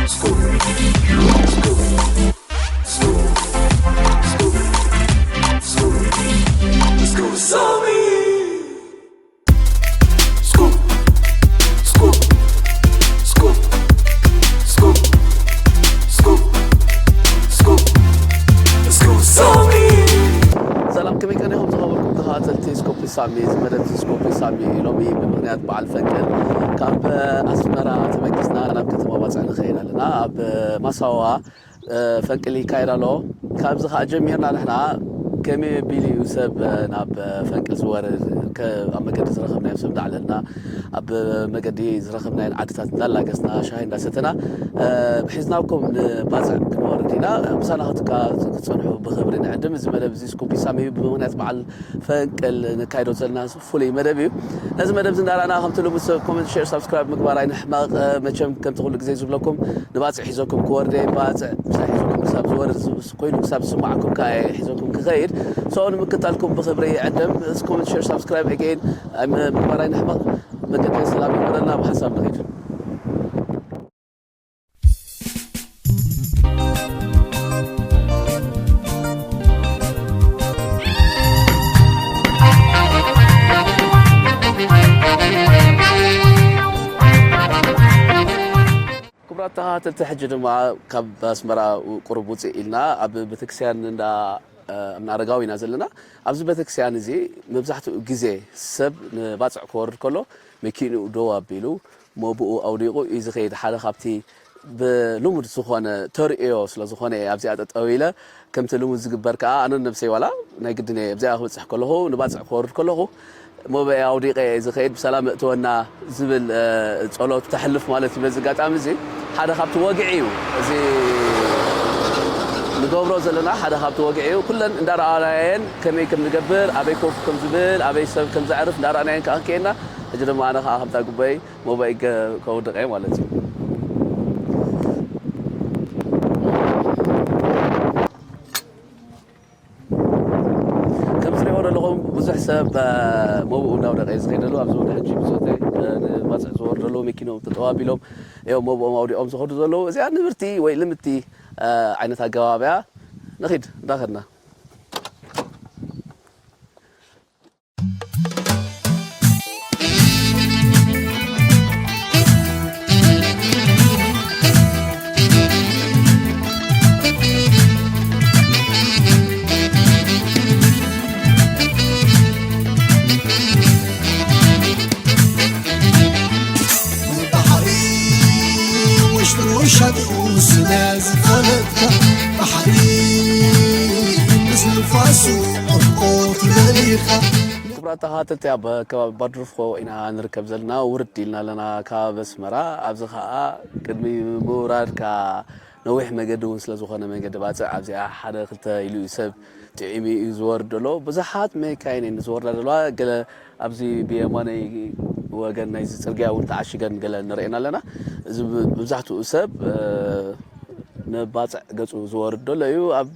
Scoop, scoop, scoop, scoop, scoop, scoop, scoop, Sami. Scoop, scoop, scoop, scoop, scoop, scoop, scoop, Sami. ሰላም፣ ከመይ ቀኒኹም ዝኸበርኩም ተኸታተልቲ ስኮፕ ሳሚ? እዚ መደብ እዚ ስኮፕ ሳሚ እዩ። ሎሚ ብምኽንያት በዓል ፈንቅል ካብ ኣስመራ ተበጊስና ናብ ከተማ ባጽዕ ንኸይድ ኣለና። ኣብ ማሳዋ እ፣ ፈንቅል ይካየድ ኣሎ። ካብዚ ኸዓ ጀሚርና ንሕና ከመይ ኣቢሉ እዩ ሰብ፣ እ፣ ናብ፣ እ፣ ፈንቅል ዝወርድ? ከ-፣ ኣብ መገዲ ዝረኸብናዮም ሰብ እንዳዕለልና፣ ኣብ መገዲ ዝረኸብናየን ዓድታት እንዳላገስና፣ ሻሂ እንዳሰተና፣ እ፣ ሒዝናኩም ንባጽዕ ክንወርድ ኢና። ምሳና ክትካ-፣ ክትጸንሑ ብኽብሪ ንዕድም። እዚ መደብ እዚ ስኩፕ ሳሚ እዩ። ብምኽንያት በዓል ፈንቅል ነካይዶ ዘለና ፍሉይ መደብ እዩ። ነዚ መደብ እዚ እንዳረኣና ከምቲ ልሙድ ሰብ ኮመንት፣ ሼር፣ ሳብስክራይብ ምግባር ኣይንሕመቕ። መቸም ከምቲ ኩሉ ግዜ ዝብለኩም ንባጽዕ ሒዘኩም ክወርድ እየ። ባጽዕ ምሳይ ሒዘኩም ክሳብ ዝወርድ ዝ-፣ ኮይኑ ክሳብ ዝስማዓኩም ከኣ እየ ሒዘኩም ክኸይድ። So ንምክታልኩም ብኽብሪ ይዕደም። እዚ ኮመንት፣ ሼር፣ ሳብስክራይብ again ኣይም-፣ ምግባር ኣይንሕመቕ። መገዲ ሰላም ይግበረልና። ብሓሳብ ንኸይድ። ክቡራት ተኸታተልቲ፣ ሕጂ ድማ ካብ ኣስመራ ቁሩብ ውፅእ ኢልና ኣብ ቤተክርስትያን እንዳ፣ እ፣ እምነ ኣረጋዊ ኢና ዘለና። ኣብዚ ቤተክርስትያን እዚ መብዛሕትኡ ግዜ ሰብ ንባፅዕ ክወርድ ከሎ መኪንኡ ደው ኣቢሉ ሞብኡ ኣውዲቑ እዩ ዝኸይድ። ሓደ ካብቲ ብልሙድ ዝኾነ ተርእዮ ስለ ዝኾነ እየ ኣብዚኣ ጠጠው ኢለ። ከምቲ ልሙድ ዝግበር ከኣ ኣነን ነብሰይ ዋላ ናይ ግድን እየ ኣብዚኣ ክበጽሕ ከለኹ፣ ንባጽዕ ክወርድ ከለኹ ሞብኣይ ኣውዲቐ እየ ዝኸይድ፣ ብሰላም እእትወና ዝብል፣ እ፣ ጸሎት ተሕልፍ ማለት እዩ። በዚ ኣጋጣሚ እዚ ሓደ ካብቲ ወግዒ እዩ። እዚ ንገብሮ ዘለና ሓደ ካብቲ ወግዒ እዩ። ኩለን እንዳረኣናየን ከመይ ከም ንገብር፣ ኣበይ ኮፍ ከም ዝብል፣ ኣበይ ሰብ ከም ዘዕርፍ እንዳረኣናየን ከኣ ክንከየና፣ ሕጂ ድማ ኣነ ከኣ ከምታ ጉባኤ ሞባይ ገ-፣ ከውድቕ እየ ማለት እዩ። ከም ትሪእዎ ዘለኹም ብዙሕ ሰብ፣ እ፣ ሞብኡ እናውደቐ እዩ ዝኸይድ ዘሎ። ኣብዚ እውን ሕጂ ብጾተይ፣ እ፣ ንባጽዕ ዝወርዱ ዘለዉ መኪኖም ተጠው ኣቢሎም እዮም ሞብኦም ኣውዲቖም ዝኸዱ ዘለዉ። እዚኣ ንብርቲ ወይ ልምድቲ፣ እ፣ ዓይነት ኣገባብ እያ። ንኺድ እንዳኸድና። ባሕሪ ውሽጥን ውሻጥን ስለ ዝፈለጥካ፣ ባሕሪ ምስ ንፋሱ ዕምቆት መሊእካ። ክቡራት ተኸታተልቲ፣ ኣብ ከባቢ ባድሩፎ ኢና ንርከብ ዘለና። ውርድ ኢልና ኣለና ካብ ኣስመራ። ኣብዚ ኸኣ ቅድሚ ምውራድካ ነዊሕ መገዲ እውን ስለ ዝኾነ፣ መገዲ ባጽዕ ኣብዚኣ ሓደ ክልተ ኢሉ እዩ ሰብ ጥዒሙ እዩ ዝወርድ ዘሎ። ብዙሓት መካይን እየን ዝወርዳ ዘለዋ። ገለ ኣብዚ ብየማነይ ወገን ናይዚ ጽርግያ እውን ተዓሺገን ገለ ንርእየን ኣለና። እዚ ብ-፣ መብዛሕትኡ ሰብ፣ እ፣ ንባጽዕ ገጹ ዝወርድ ዘሎ እዩ። ኣብ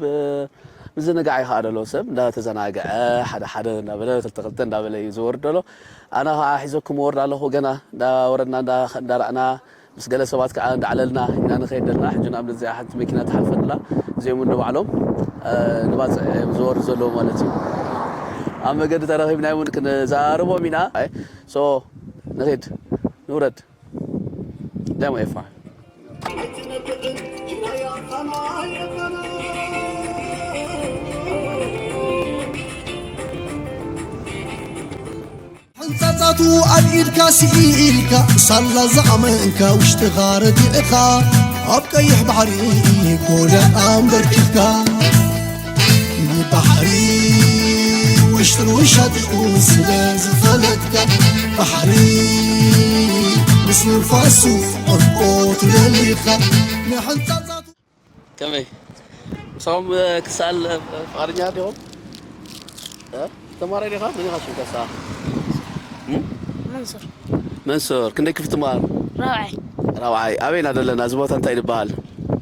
ምዝንጋዕ እዩ ከኣ ዘሎ ሰብ እንዳተዘናግዐ፣ ሓደ ሓደ እንዳበለ፣ ክልተ ክልተ እንዳበለ እዩ ዝወርድ ዘሎ። ኣነ ከኣ ሒዘኩም እወርድ ኣለኹ። ገና እንዳወረድና እንዳ-፣ እንዳረኣና ምስ ገለ ሰባት ከኣ እንዳዕለልና ኢና ንኸይድ ዘለና። ሕጂ ንኣብነት እዚኣ ሓንቲ መኪና ትሓልፈ ኣላ። እዚኦም እውን ንባዕሎም፣ እ፣ ንባጽዕ እዮም ዝወርዱ ዘለዉ ማለት እዩ። ኣብ መገዲ ተረኺብና እውን ክንዛረቦም ኢና። ኣይ፣ ሶ ንኺድ፣ ንውረድ። ደሞ ኤፋ። ሕንጻጻቱ ኣብ ኢድካ ስኢልካ፣ ሳላ ዝኣመንካ ውሽጥኻ ረዲእኻ፣ ኣብ ቀይሕ ባሕሪ ጎደና ኣንበርኪኽካ። ንባሕሪ ውሽጥን ውሻጥን ስለ ዝፈለጥካ፣ ባሕሪ ምስ ንፋሱ ዕምቆት ደሊኻ፣ ንሕንጻጻቱ ከመይ? ምሳኹም፣ እ፣ ክሰኣል፣ እ፣ ፍቓደኛ ዲኹም? እ? ተማራይ ዲኻ? መን ኢኻ ሽምካ ንስኻ? እም? መንሱር። መንሱር፣ ክንደይ ክፍሊ ትመሃር? ራብዓይ። ራብዓይ። ኣበይ ኢና ዘለና? እዚ ቦታ እንታይ ይበሃል?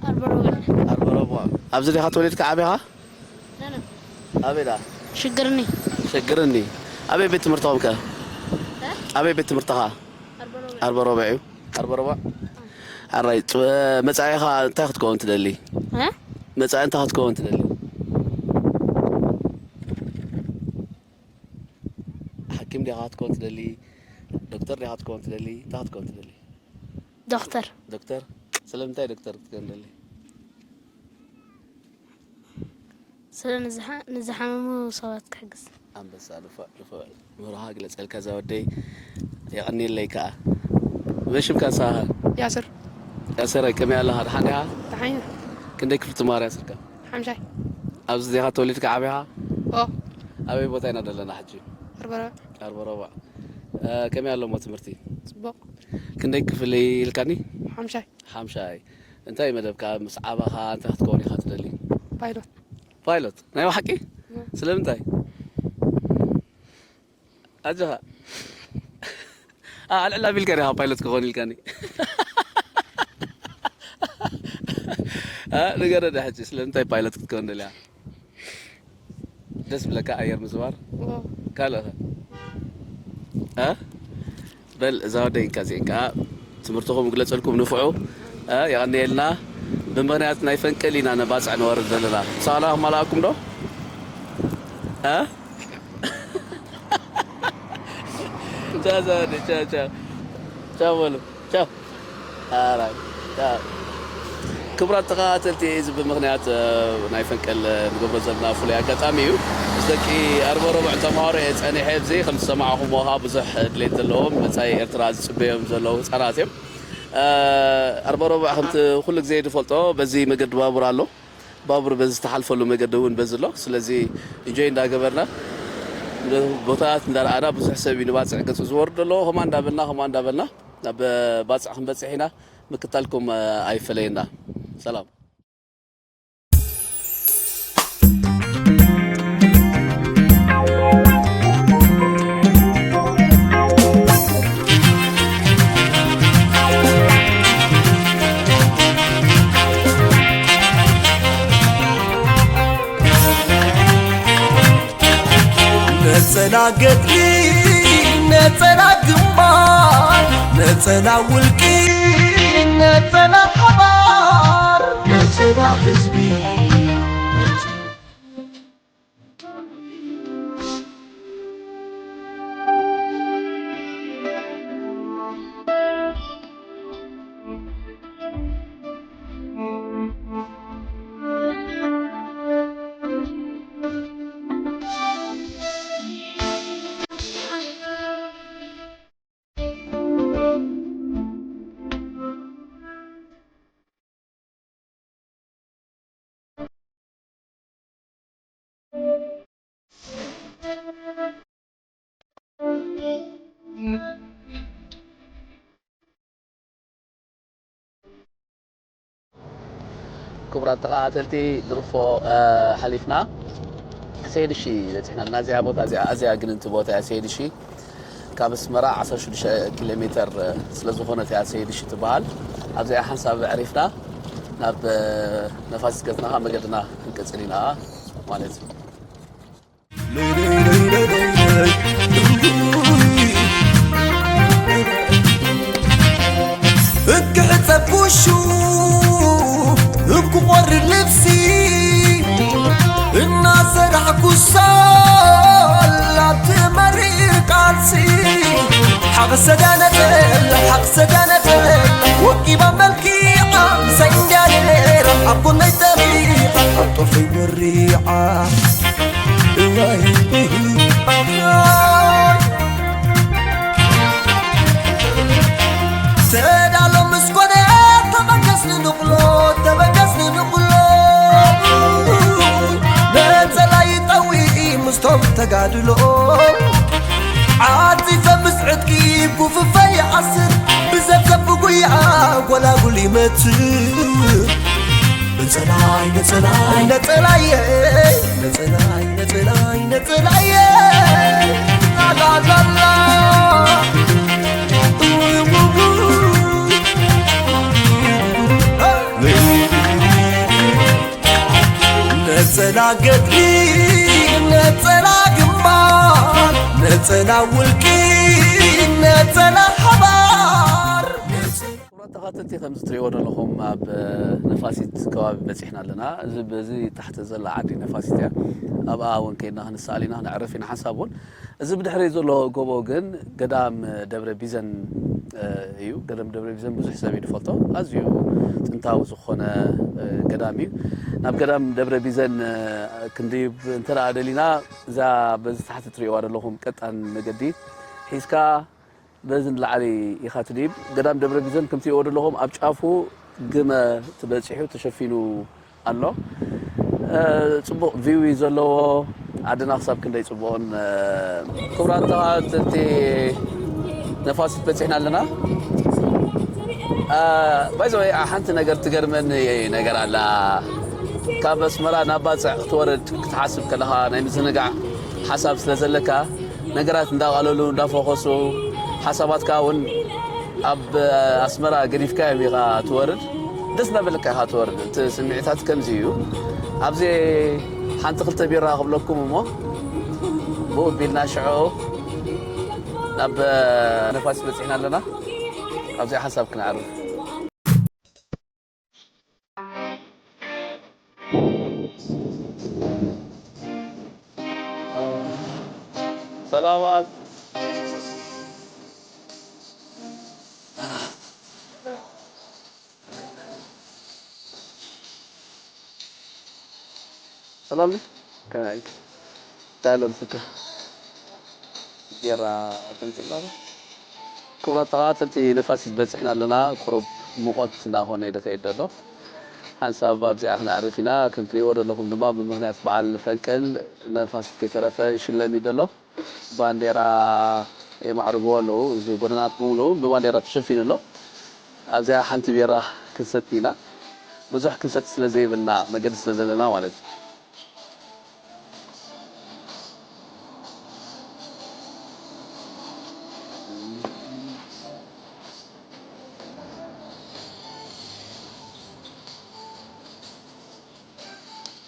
ኣርበሮብዕ። ኣርበሮብዕ። ኣብዚ ዲኻ ተወሊድካ ዓቢኻ? ላላ። ኣበይ ደኣ? ሽግርኒ። ሽግርኒ። ኣበይ ቤት ትምህርትኹም ከ? እ? ኣበይ ቤት ትምህርትኻ? ኣርበሮብዕ። ኣርበሮብዕ እዩ። ኣርበሮብዕ። ሓራይ፣ ጽ-፣ መጻኢኻ እንታይ ክትከውን ትደሊ? እ? መጻኢ እንታይ ክትከውን ትደሊ? ሓኪም ዲኻ ክትከውን ትደሊ? ዶክተር ዲኻ ክትከውን ትደሊ? እንታይ ክትከውን ትደሊ? ዶክተር። ዶክተር? ስለምንታይ ዶክተር ክትከውን ትደሊ? ስለ ንዝሓ-፣ ንዝሓመሙ ሰባት ክሕግዝ። ኣንበሳ፣ ንፉዕ፣ ንፉዕ። ምህሮኻ ግለጸልካ እዛ ወደይ። የቐንየለይ ከኣ። መን ሽምካ ንስኻ? ያስር። ያስር፣ ከመይ ኣለኻ? ደሓን ዲኻ? ደሓን ኢና። ክንደይ ክፍሊ ትመሃር ያስርካ? ሓምሻይ። ኣብዚ ዲኻ ተወሊድካ ዓቢኻ? ኦ። ኣበይ ቦታ ኢና ዘለና ሕጂ? ኣርባ ረቡዕ። ኣርባ ረቡዕ። እ፣ ከመይ ኣሎ እሞ ትምህርቲ? ጽቡቕ። ክንደይ ክፍሊ ኢልካኒ? ሓምሻይ። ሓምሻይ። እንታይ መደብካ? ምስ ዓበኻ እንታይ ክትከውን ኢኻ ትደሊ? ፓይሎት። ፓይሎት? ናይ ብሓቂ? እ። ስለምንታይ? ኣጆኻ። ኣ፣ ኣልዕል ኣቢልካ ዲኻ ፓይሎት ክኸውን ኢልካኒ? ኣ፣ ንገረኒ ሕጂ፣ ስለምንታይ ፓይሎት ክትከውን ደልያ? ደስ ብለካ ኣየር ምዝዋር? ኦ። ካልእ ኸ? እ? በል፣ እዛ ወደይ እንካ እዚአን ከኣ ትምህርትኹም ግለጸልኩም ንፍዑ። እ፣ የቐንየልና። ብምኽንያት ናይ ፈንቅል ኢና ነባጽዕ ንወርድ ዘለና። ምሳና ከማልኣኩም ዶ? እ? ቻው፣ እዛ ወደይ፣ ቻው፣ ቻው። ቻው በሉ። ቻው። ኣራይ፣ ቻው። ክቡራት ተኸታተልቲ፣ እዚ ብምኽንያት፣ እ፣ ናይ ፈንቅል፣ እ፣ ንገብሮ ዘለና ፍሉይ ኣጋጣሚ እዩ። ምስ ደቂ ኣርባ ረቡዕ ተምሃሮ እየ ጸኒሐ። ኣብዚ ከም ዝሰማዕኹምዎ ከኣ ብዙሕ ድሌት ዘለዎም፣ መጻኢ ኤርትራ ዝጽበዮም ዘለዉ ህጻናት እዮም። እ፣ ኣርባ ረቡዕ ከምቲ ኩሉ ግዜ ንፈልጦ፣ በዚ መገዲ ባቡር ኣሎ። ባቡር በዚ ዝተሓልፈሉ መገዲ እውን በዚ ኣሎ። ስለዚ ኢንጆይ እንዳገበርና፣ ቦታታት እንዳረኣና፣ ብዙሕ ሰብ እዩ ንባጽዕ ገጹ ዝወርድ ዘሎ። ከምኣ እንዳበልና፣ ከምኣ እንዳበልና ናብ ባጽዕ ክንበጽሕ ኢና። ምክታልኩም፣ እ፣ ኣይፈለየና። ሰላም። ነጸላ ገድሊ፣ ነጸላ ግንባር፣ ነጸላ ውልቂ፣ ነጸላ ሓባር፣ ነጸላ ህዝቢ። ክቡራት ተኸታተልቲ፣ ድርፎ፣ እ፣ ሓሊፍና ሰይድሺ በጺሕና ኣለና። እዚኣ ቦታ እዚኣ ኣዝያ ግንንቲ ቦታ እያ። ሰይድሺ ካብ ኣስመራ ዓሰርተ ሽዱሽተ ኪሎ ሜተር ስለ ዝኾነት እያ ሰይድሺ ትበሃል። ኣብዚኣ ሓንሳብ ኣዕሪፍና ናብ፣ እ፣ ነፋሲት ገጽና መገድና ክንቅጽል ኢና ማለት እዩ። እንክሕጸብ ኩሹ እብ ክቖርድ ልብሲ እናሰራሕኩ ሳላ ትመርቕ ቃልሲ ሓቕሰ ዳነጸላ ሓቕሰ ዳነጸላ ወቂባ መልኪዓ ምሳይ እንድያ ነይራ ኣብ ጎነይ ጠሚዓ ኣብ ጦፈይ ወሪዓ እዋይ ተዳሎ ምስ ኮነ ተበገስ ንንቕሎ ተበገስ ንንቕሎ ነጸላ ይጠዊ ምስቶም ተጋድሎ ዓጺጸ ምስ ዕጥቂ ኩፍፈ ይዓስር ብዘብዘብ ጉያ ጎላጉል ይመትር ነጸላይ ነጸላይ ነጸላየ ነጸላይ ነጸላይ ነጸላየ ላላላላ ነጸላ ገድሊ ነጸላ ግንባር ነጸላ ውልቂ ነጸላ ሓባር ክቡራት ተኸታተልቲ እቲ ከምዚ ትሪእዎ ዘለኹም ኣብ ነፋሲት ከባቢ በፂሕና ኣለና። እዚ በዚ ታሕቲ ዘላ ዓዲ ነፋሲት እያ። ኣብኣ እውን ከይድና ክንሰኣል ኢና፣ ክነዕርፍ ኢና ሓንሳብ እውን። እዚ ብድሕሪ ዘሎ ጎቦ ግን ገዳም ደብረ ቢዘን እዩ። ገዳም ደብረ ቢዘን ብዙሕ ሰብ እዩ ዝፈልጦ። ኣዝዩ ጥንታዊ ዝኾነ ገዳም እዩ። ናብ ገዳም ደብረ ቢዘን ክንድይብ እንተ ደኣ ደሊና፣ እዛ በዚ ታሕቲ ትሪእዋ ዘለኹም ቀጣን መገዲ ሒዝካ በዚ ንላዕሊ ኢኻ ትድይብ። ገዳም ደብረ ቢዘን ከምቲ ይወደ ኣለኹም ኣብ ጫፉ ግመ ትበጺሑ ተሸፊኑ ኣሎ። ጽቡቕ ቪው እዩ ዘለዎ። ዓድና ክሳብ ክንደይ ጽቡቕን ክቡራት ተኸታተልቲ ነፋሲት በጺሕና ኣለና። ባይዘወይ ሓንቲ ነገር ትገርመኒ ነገር ኣላ። ካብ ኣስመራ ናብ ባጽዕ ክትወርድ ክትሓስብ ከለኻ ናይ ምዝንጋዕ ሓሳብ ስለ ዘለካ ነገራት እንዳቐለሉ እንዳፈኾሱ ሓሳባትካ እውን ኣብ ኣስመራ ገዲፍካዮም ኢኻ ትወርድ። ደስ እንዳበለካ ኢኻ ትወርድ። እቲ ስምዒታት ከምዚ እዩ። ኣብዚ ሓንቲ ክልተ ቢራ ክብለኩም እሞ ብኡ ቢልና ሽዑ ናብ ነፋስ በፂሕና ኣለና። ኣብዚኣ ሓሳብ ክነዕርፍ። ሰላማት። ሰላም ነህ? ከመይ? ዳያሎግ ስልክ ጌራ ተንጽላሎ። ክቡራት ተኸታተልቲ ነፋሲት በጺሕና ኣለና። ቁሩብ ሙቐት እናኾነ እዩ ዝኸይድ ዘሎ። ሓንሳብ ኣብዚኣ ክነዕርፍ ኢና። ከም ትሪእዎ ዘለኹም ድማ ብምኽንያት በዓል ፈንቅል ነፋሲት ከይተረፈ ይሽለም እዩ ዘሎ። ባንዴራ የማዕርግዎ ኣለዉ። እዚ ጎደናት ብምሉኡ ብባንዴራ ተሸፊኑ ኣሎ። ኣብዚኣ ሓንቲ ቢራ ክንሰቲ ኢና። ብዙሕ ክንሰቲ ስለ ዘይብልና፣ መገዲ ስለ ዘለና ማለት እዩ።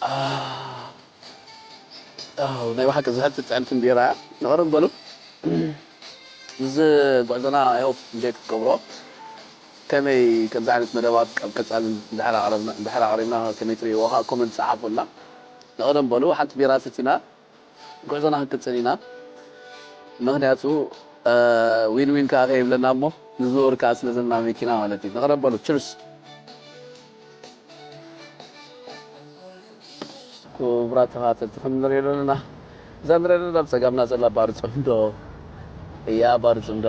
ኣህ፣ ኣው፣ ናይ ብሓቂ ዝሕል ጥዕምቲ እንጀራ እያ። ንቐደም በሉ። እዚ ጉዕዞና፣ I hope፣ እንዴት ክትገብሮ፣ ከመይ ከምዚ ዓይነት መደባት ኣብ ቀጻሊ እንድሕር ኣቕረብና፣ እንድሕር ኣቕሪብና ከመይ ትርእይዎ፣ ከዓ ኮመንት ጸሓፉልና። ንቐደም በሉ፣ ሓንቲ ቢራ ሰቲና ጉዕዞና ክንቅጽል ኢና። ምኽንያቱ፣ እ፣ ዊን ዊን ከዓ ከይብለና እሞ፣ ንዝውር ከዓ ስለ ዘለና መኪና ማለት እዩ። ንቐደም በሉ፣ ችርስ። ክቡራት ተኸታተልቲ፣ ከም ንሪኦ ዘለና፣ እዛ ንሪኦ ዘለና ኣብ ጸጋምና ዘላ ባር ጽምዶ እያ። ባር ጽምዶ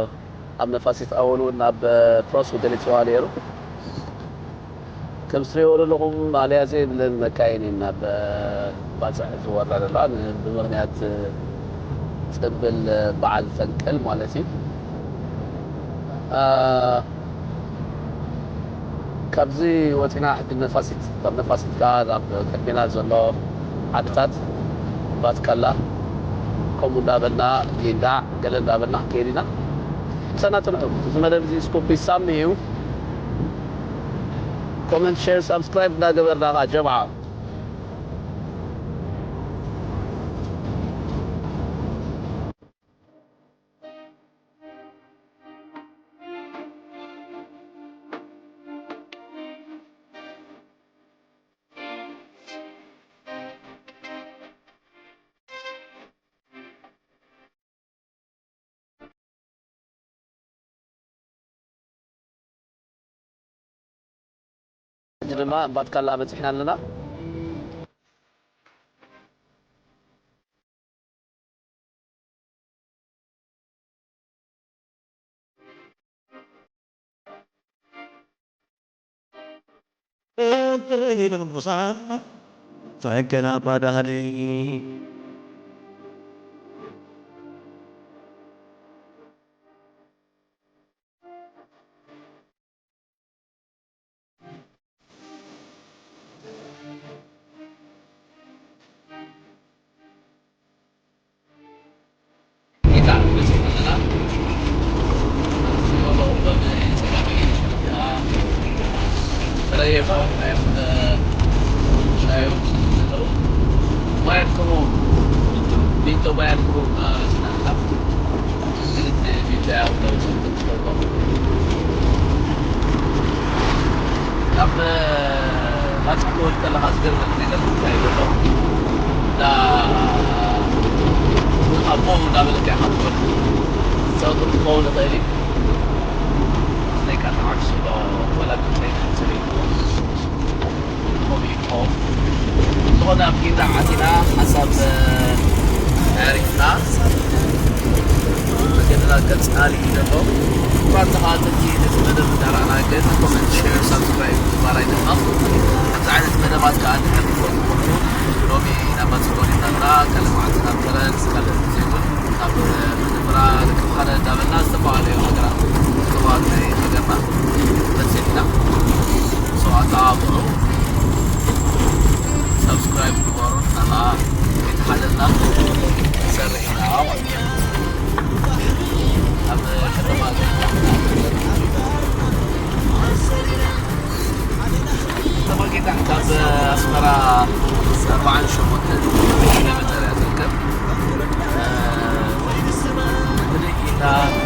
ኣብ ነፋሲት ኣወል እውን ናብ ፕሮስ ገሊጽዋ ነይሩ። ከም ትሪእዎ ዘለኹም ማልያ ዘይብለን መካይን እየን ናብ ባጽዕ ዝወራ ዘለዋ፣ ን-፣ ብምኽንያት ጽምብል በዓል ፈንቅል ማለት እዩ። አ፣ ካብዚ ወፂና ሕጂ ነፋሲት፣ ካብ ነፋሲት ከዓ ናብ ቅድሜና ዘሎ ዓድታት ባትካላ ከምኡ እንዳበልና ጊንዳዕ ገለ እንዳበልና ክንከይድ ኢና። ምሳና ፅንሑ። እዚ መደብ እዚ ስኩፕ ይሳሚ እዩ። ኮመንት፣ ሼር፣ ሳብስክራይብ እንዳገበርና ከዓ ጀምዓ። ሕጂ ድማ እምባትካላ በፂሕና ኣለና። ኣብ ባጽዕ ክወድ ከለኻ ዝገርመኒ ነገር እንታይ እዩ ዘሎ? እንዳ ኣቦ እንዳበለካ ኢኻ ትወድ። ሰው ክኸውን ይኽእል እዩ። ናይ ቃል ተዓክሱ ዶ ወላ ክልተ ይኽእል እዩ። ዝኾነ ኣብ ጌጋ ዓቲና ሓሳብ ኣዕሪፍና መገድና ቀጻሊ እዩ ዘሎ። እኳ ተኻተልቲ ነቲ መደብ እንዳረኣና ግን ኮመንት፣ ሼር፣ ሳብስክራይብ ምግባር ኣይንሕመቕ። ከምዚ ዓይነት መደባት ከኣ እንድሕር ትፈትዉ ኮንኩም ሎሚ ናብ ባጽዕ ወሪድና ኣለና። ካልእ መዓልቲ ናብ ተረን፣ ካልእ ግዜ እውን ናብ መደብራ ርክብ ሓደ እንዳበልና ዝተፈላለዩ ሃገራት፣ ዞባታት ናይ ሃገርና በጺሕና። So ኣተባብዑ፣ ሳብስክራይብ ግበሩ፣ ናብኣ ከይተሓለልና ንሰርሕ ኢና ማለት እዩ። ኣብ ከተማ ከተማ ጌታ ካብ ኣስመራ ኣርባዓን ሸሞንተን ኪሎ ሜተር እያ ትርከብ። ብደቂቃ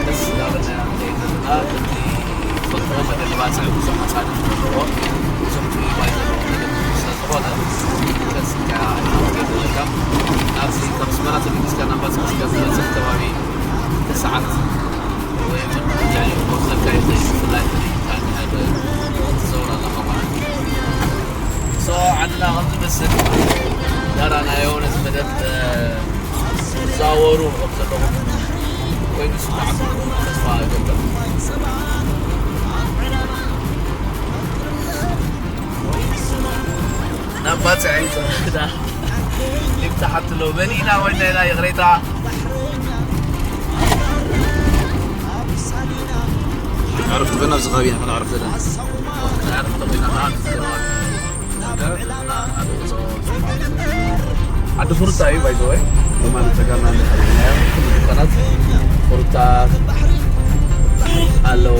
ቀስ እናበልና ንኸይድ ዘለና፣ ከምቲ ትፈልጥዎ መገዲ ባጽዕ ብዙሕ ኣጻድፍ ዘለዎ፣ ብዙሕ ምዕባይ ዘለዎ መገዲ ስለ ዝኾነ፣ ቀስ ኢልካ ኢና ንኸይድ ዘለና። ናብዚ ካብ ኣስመራ ተበጊስካ ናብ ባጽዕ እስካብ ትበጽሕ ከባቢ ክልተ ሰዓት ወይ እውን ልዕሊኡ ክወስደካ ይኽእል እዩ። ብፍላይ ሕዚ ካብ ትዘውር ኣለኻ ማለት እዩ። So ዓድና ከም ዝመስል ዳራናዮ ነዚ መደብ፣ እ፣ ትዛወሩ ከም ዘለኹም ኮይኑ ስምዓኩም ተስፋ እገብር። ናብ ባጽዕ እዩ ዝኸዳ። ሊፍት ሓትሎ መሊእና ኮይና ኢና፣ ይቕሬታ። ኣዕርፍቲ ኮይና ኣብዚ ከባቢ ኢና ከነዕርፍ ዘለና። ኣዕርፍቲ ኮይና ከኣ ኣብዚ ከባቢ። ዓዲ ፍሩታ እዩ፣ by the way። የማነ ጸጋምና እንዳሃለናዮ፣ ኩሉ ድኳናት ፍሩታ ኣለዎ።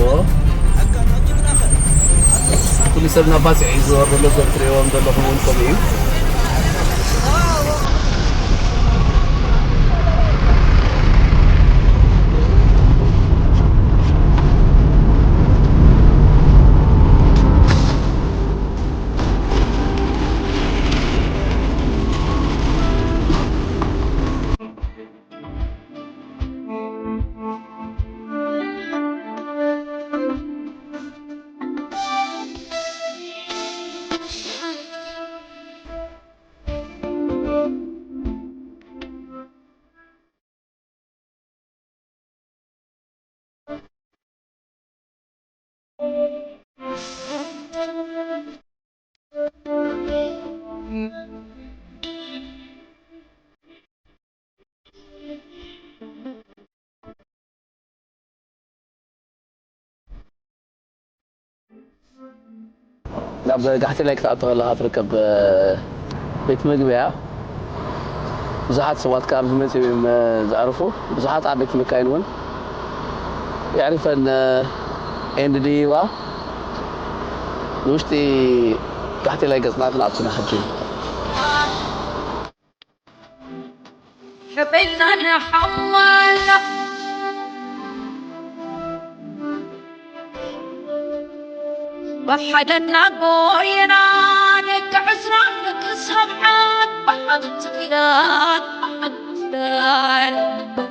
ኩሉ ሰብ ናብ ባጽዕ እዩ ዝወርድ ዘሎ፣ እዞም ትርእይዎም ዘለኹም እውን ከምኡ እዩ። ናብ ጋሕቴላይ ክትኣቱ ከለኻ ትርከብ፣ እ፣ ቤት መግቢ እያ። ብዙሓት ሰባት ካብ ኣብዚ መጺኦም እዮም፣ እ፣ ዘዕርፉ። ብዙሓት ዓበይቲ መካይን እውን የዕርፈን፣ እ፣ ኤንድ ዲ ዋ ንውሽጢ ጋሕቴላይ ገጽና ክንኣቱ ኢና ሕጂ። حبينا نحول وحدنا قوينا نتعزنا نتسمعات بحد تفيدات بحد تفيدات.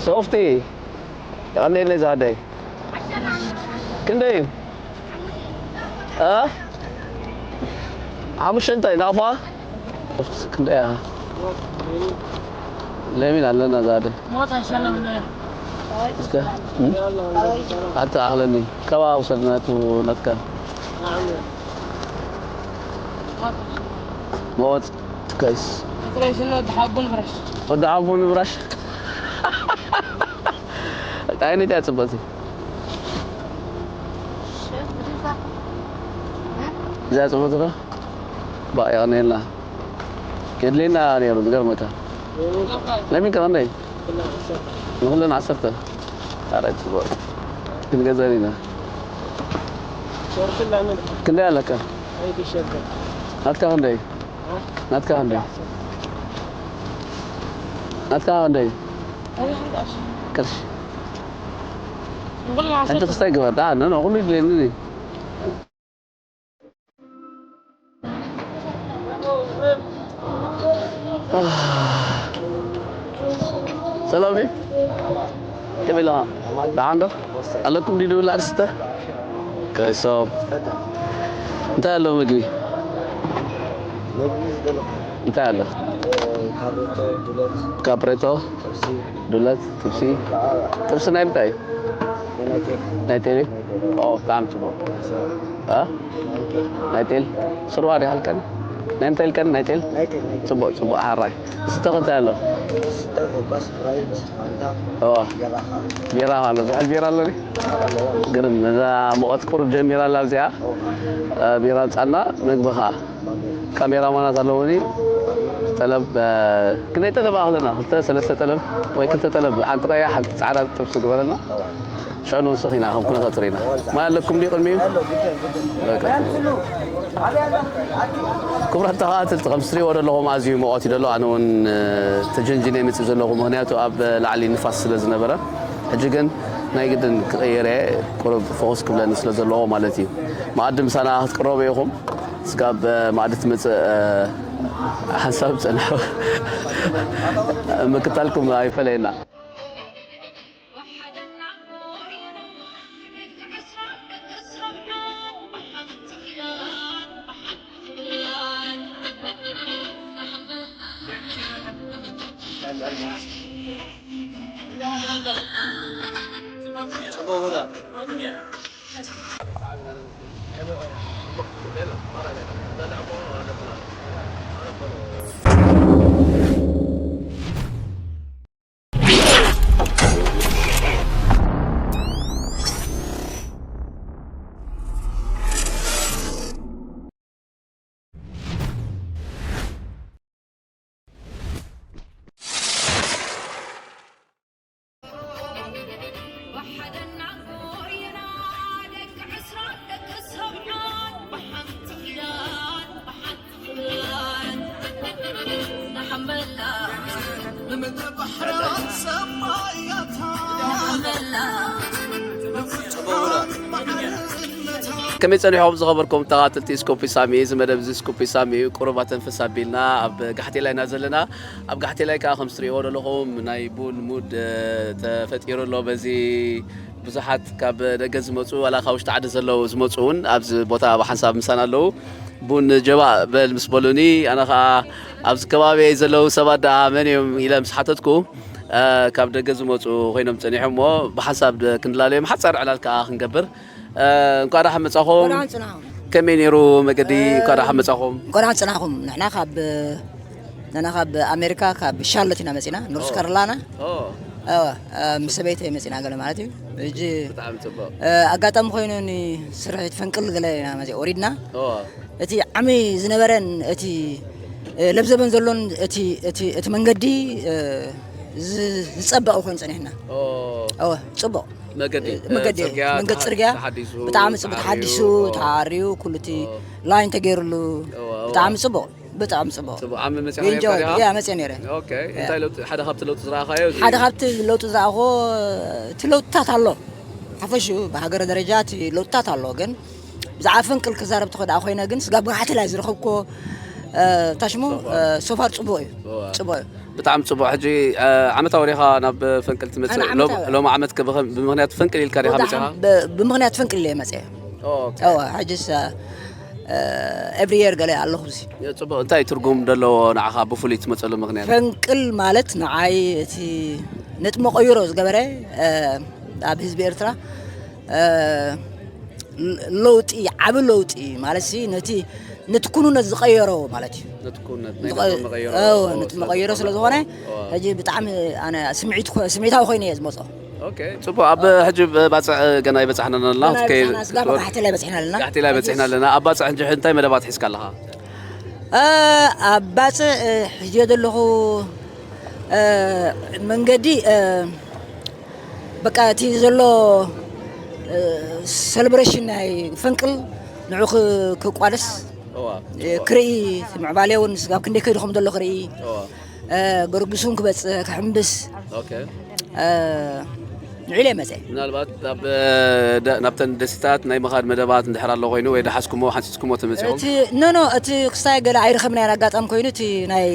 ሶፍቲ፣ የቐንየለይ ዝሃደይ። ክንደይ እዩ? እ? ሓሙሽተ እንታይ? ናቕፋ? ክንደይ እያ? ለሚን ኣለና ዝሃደይ። እስከ፣ እም? ኣታ ኣኽለኒ። ካባኣ ውሰድ ናቱ ናትካ። መወጽ፣ ጋይስ። ወዲ ሓቡ ንብራሽ። እንታይ ዓይነት እያ ጽብቕቲ? እዚኣ ጽብቕቲ ዶ? ባእ፣ የቐንየልና። የድልየና ነይሩ፣ ዝገርመካ። ለሚን ከ ክንደይ? ንኹለን ዓሰርተ። ኣረ፣ ጽቡቕ። ክንገዘር ኢና። ክንደይ ኣለካ? ናትካ ክንደይ? ናትካ ክንደይ? ናትካ ክንደይ? ቅርሺ። ሕጂ ክስታይ ግበር። ዳ፣ ኖ፣ ኖ፣ ኩሉ ይድልየኒ። ሰላም ድዩ? ከመይ ኣለኻ? ደሓን ዶ? ኣለኩም ድዩ ድብል ኣርስተ? ከይሶም። እንታይ ኣሎ ምግቢ? ምግቢ ዝደለኹ። እንታይ ኣሎ? እ፣ ካሬቶ፣ ዱለት፣ ካፕሬቶ፣ ጥብሲ፣ ዱለት፣ ጥብሲ። ከዓ ጥብሲ ናይ ምንታይ እዩ? ናይ ቴል። ናይ ቴል እዩ? ናይ ቴል። ኦ፣ ብጣዕሚ ጽቡቕ። እ? ናይ ቴል። ስርዋ ዲኻ ኢልካኒ? ናይ ምንታይ ኢልካኒ? ናይ ቴል? ናይ ቴል፣ ናይ ቴል። ጽቡቕ፣ ጽቡቕ፣ ሓራይ። ዝስተ ከ እንታይ ኣሎ? ዝስተ ኮካ፣ ስፕራይት፣ ፋንታ፣ እዋ። ቢራ ኸዓ። ቢራ ኣሎ። ዝሕል ቢራ ኣሎ ድዩ? ግርም፣ ነዛ ሙቐት ቁሩብ ጀሚራ ኣላ እዚኣ። እዋ። እ፣ ቢራ ኣምጻልና፣ ምግቢ ኸዓ። ካሜራማናት ኣለዉኒ። ጠለብ፣ እ፣ ክንደይ ጠለብ ኣለና? ክልተ፣ ሰለስተ ጠለብ ወይ ክልተ ጠለብ፣ ሓንቲ ቀያሕ፣ ሓንቲ ጻዕዳ ጥብሲ ግበረልና። ሽዑ ንውስኽ ኢና፣ ከም ኩነታት ርኢና። ማይ ኣለኩም ድዩ ቅድሚኡ? በቃ። ክቡራት ተኸታተልቲ፣ ከም ትሪእዎ ዘለኹም ኣዝዩ ሙቐት እዩ ዘሎ። ኣነ እውን፣ እ፣ ተጀንጂነ መፅእ ዘለኹ፣ ምኽንያቱ ኣብ ላዕሊ ንፋስ ስለ ዝነበረ። ሕጂ ግን ናይ ግድን ክቕይር እየ፣ ቁሩብ ፎከስ ክብለኒ ስለ ዘለዎ ማለት እዩ። መኣዲ ምሳና ክትቅረቡ ኢኹም። ስጋብ መኣዲ ትመጽእ፣ እ፣ ሓንሳብ ጸንሑ። ምክታልኩም ኣይፈለየና። ከመይ ጸኒሖም ዝኸበርኩም ተኻተልቲ ስኮፒ ሳሚ? እዚ መደብ እዚ ስኮፒ ሳሚ እዩ። ቁሩብ ኣተንፍስ ኣቢልና ኣብ ጋሕቴላይ ኢና ዘለና። ኣብ ጋሕቴላይ ከኣ ከም ትርእይዎ ዘለኹም ናይ ቡን ሙድ፣ እ፣ ተፈጢሩ ኣሎ። በዚ ብዙሓት ካብ ደገ ዝመጹ፣ ዋላ ካብ ውሽጢ ዓዲ ዘለዉ ዝመጹ እውን ኣብዚ ቦታ ብሓንሳብ ምሳና ኣለዉ። ቡን ጀባእ በል ምስ በሉኒ፣ ኣነ ኸኣ ኣብዚ ከባቢየይ ዘለዉ ሰባት ደኣ መን እዮም ኢለ ምስ ሓተትኩ፣ እ፣ ካብ ደገ ዝመጹ ኮይኖም ጸኒሖም እሞ ብሓንሳብ ድ-፣ ክንላለዮም ሓጻር ዕላል ከኣ ክንገብር። እ፣ እንኳዕ ደሓን መጻኹም። እንኳዕ ደሓን ጽናኹም። ከመይ ነይሩ መገዲ? እ፣ እንኳዕ ደሓን መጻኹም። እንኳዕ ደሓን ጽናኹም። ንሕና ካብ፣ ንሕና ካብ ኣሜሪካ፣ ካብ ሻርሎት ኢና መጺና፣ ኖርዝ ኦ። ካሮላይና። ኦ። እወ፣ እ፣ ምስ ሰበይተይ መጺና ገለ ማለት እዩ። ሕጂ፣ ብጣዕሚ ጽቡቕ። እ፣ ኣጋጣሚ ኮይኑ ንስርሒት ፈንቅል ገለ ኢና መጺ-፣ ወሪድና። ኦ። እቲ ዓሚ ዝነበረን እቲ፣ እ፣ ለብዘበን ዘሎን እቲ፣ እቲ፣ እቲ መንገዲ፣ እ፣ ዝ-፣ ዝጸበቐ ኮይኑ ጸኒሕና። ኦ። እወ፣ ጽቡቕ። መገዲ፣ እ፣ መገዲ፣ ጽርግያ መንገዲ ተሓ-፣ ጽርግያ ተሓዲሱ፣ ብጣዕሚ ጽቡቕ ተሓሪዩ፣ ተሓዲሱ፣ ኦ። ተሓሪዩ፣ ኩሉ እቲ ኦ። ላይን ተገይሩሉ፣ ኦ፣ ኦ። ብጣዕሚ ጽቡቕ፣ ብጣዕሚ ጽቡቕ። ጽቡቕ። ዓሚ መጺኻ We ነርካ enjoyed። ዲኻ? Yeah፣ መጺአ ነይረ። ኦኬ። Yeah። እንታይ ለውጢ፣ ሓደ ካብቲ ለውጢ ዝረኣኻዮ እዚ? ሓደ ካብቲ ለውጢ ዝረኣኹዎ፣ እቲ ለውጥታት ኣሎ። ሓፈሽኡ ብሃገር ደረጃ እቲ ለውጥታት ኣሎ፣ ግን ብዛዕባ ፈንቅል ክዛረብ ተኾ-፣ ደኣ ኮይነ ግን ስጋብ ጋሕቴላይ ዝረኸብኩዎ፣ ታሽሙ ሶፋር ጽቡቅ እዩ። ጽቡቅ እዩ። ብጣዕሚ ጽቡቅ። ሕጂ ዓመታዊ ዲኻ ናብ ፈንቅል ትመጽእ? ሎሚ ዓመት ብምክንያት ፈንቅል ኢልካ ዲኻ መጽኻ? ብምክንያት ፈንቅል እየ መጽአ። ሕጅስ ኤቭሪ የር ገለ ኣለኹ። እዚ ጽቡቅ። እንታይ ትርጉም ዘለዎ ንዓኻ ብፍሉይ ትመጸሉ ምክንያት? ፈንቅል ማለት ንዓይ እቲ ነጥቢ መቀይሮ ዝገበረ ኣብ ህዝቢ ኤርትራ ለውጢ፣ ዓቢ ለውጢ ማለት ሲ ነቲ ነቲ ኩኑነት ዝቐየሮ ማለት እዩ። ነቲ ኩነት ናይ ዝቐ- ነቶም መቐየሮ። እዎ፣ ኦ፣ ነቲ ስለ መቐየሮ ዝኾነ። ስለ ዝኾነ እዎ። ሕጂ ብጣዕሚ ኣነ ስምዒት ኮ- ስምዒታዊ ኮይነ እየ ዝመጾ። ኦኬ፣ ጽቡቅ። ኣብ ሕጂ ባጽዕ ገና ይበጻሕና ኣለና። ገና ክትከይድ ይበጻሕና፣ ስጋብ ክትወር- ጋሕቴላይ በጺሕና ኣለና። ጋሕቴላይ በጺሕና ኣለና። ኣብ ባጽዕ ሕጂ እንታይ መደባት ሒዝካ ኣለኻ? እ፣ ኣብ ባጽዕ እ፣ ሕጂ ዘለኹ እ፣ መንገዲ እ፣ በቃ እቲ ዘሎ እ፣ ሰለብሬሽን ናይ ፈንቅል ንዑ ክ- ክቋደስ እዋ፣ እ፣ እዋ። ክርኢ እቲ ምዕባለ እውን ስጋብ ክንደይ ከይዱ ከም ዘሎ ክርኢ እዋ። እ፣ ገርግሱን ክበፅእ ክሕምብስ ኦኬ። እ፣ ንዑ ኢለ መፀ። ምናልባት ኣብ ደ- ናብተን ደሴታት ናይ ምኻድ መደባት እንድሕር ኣሎ ኮይኑ ወይ ደሓዝኩሞ ሓንሲስኩሞ ተመፂኹም? እቲ ኖ ኖ እቲ ክስታይ ገለ ኣይረኸብናዮን ኣጋጣሚ ኮይኑ እቲ ናይ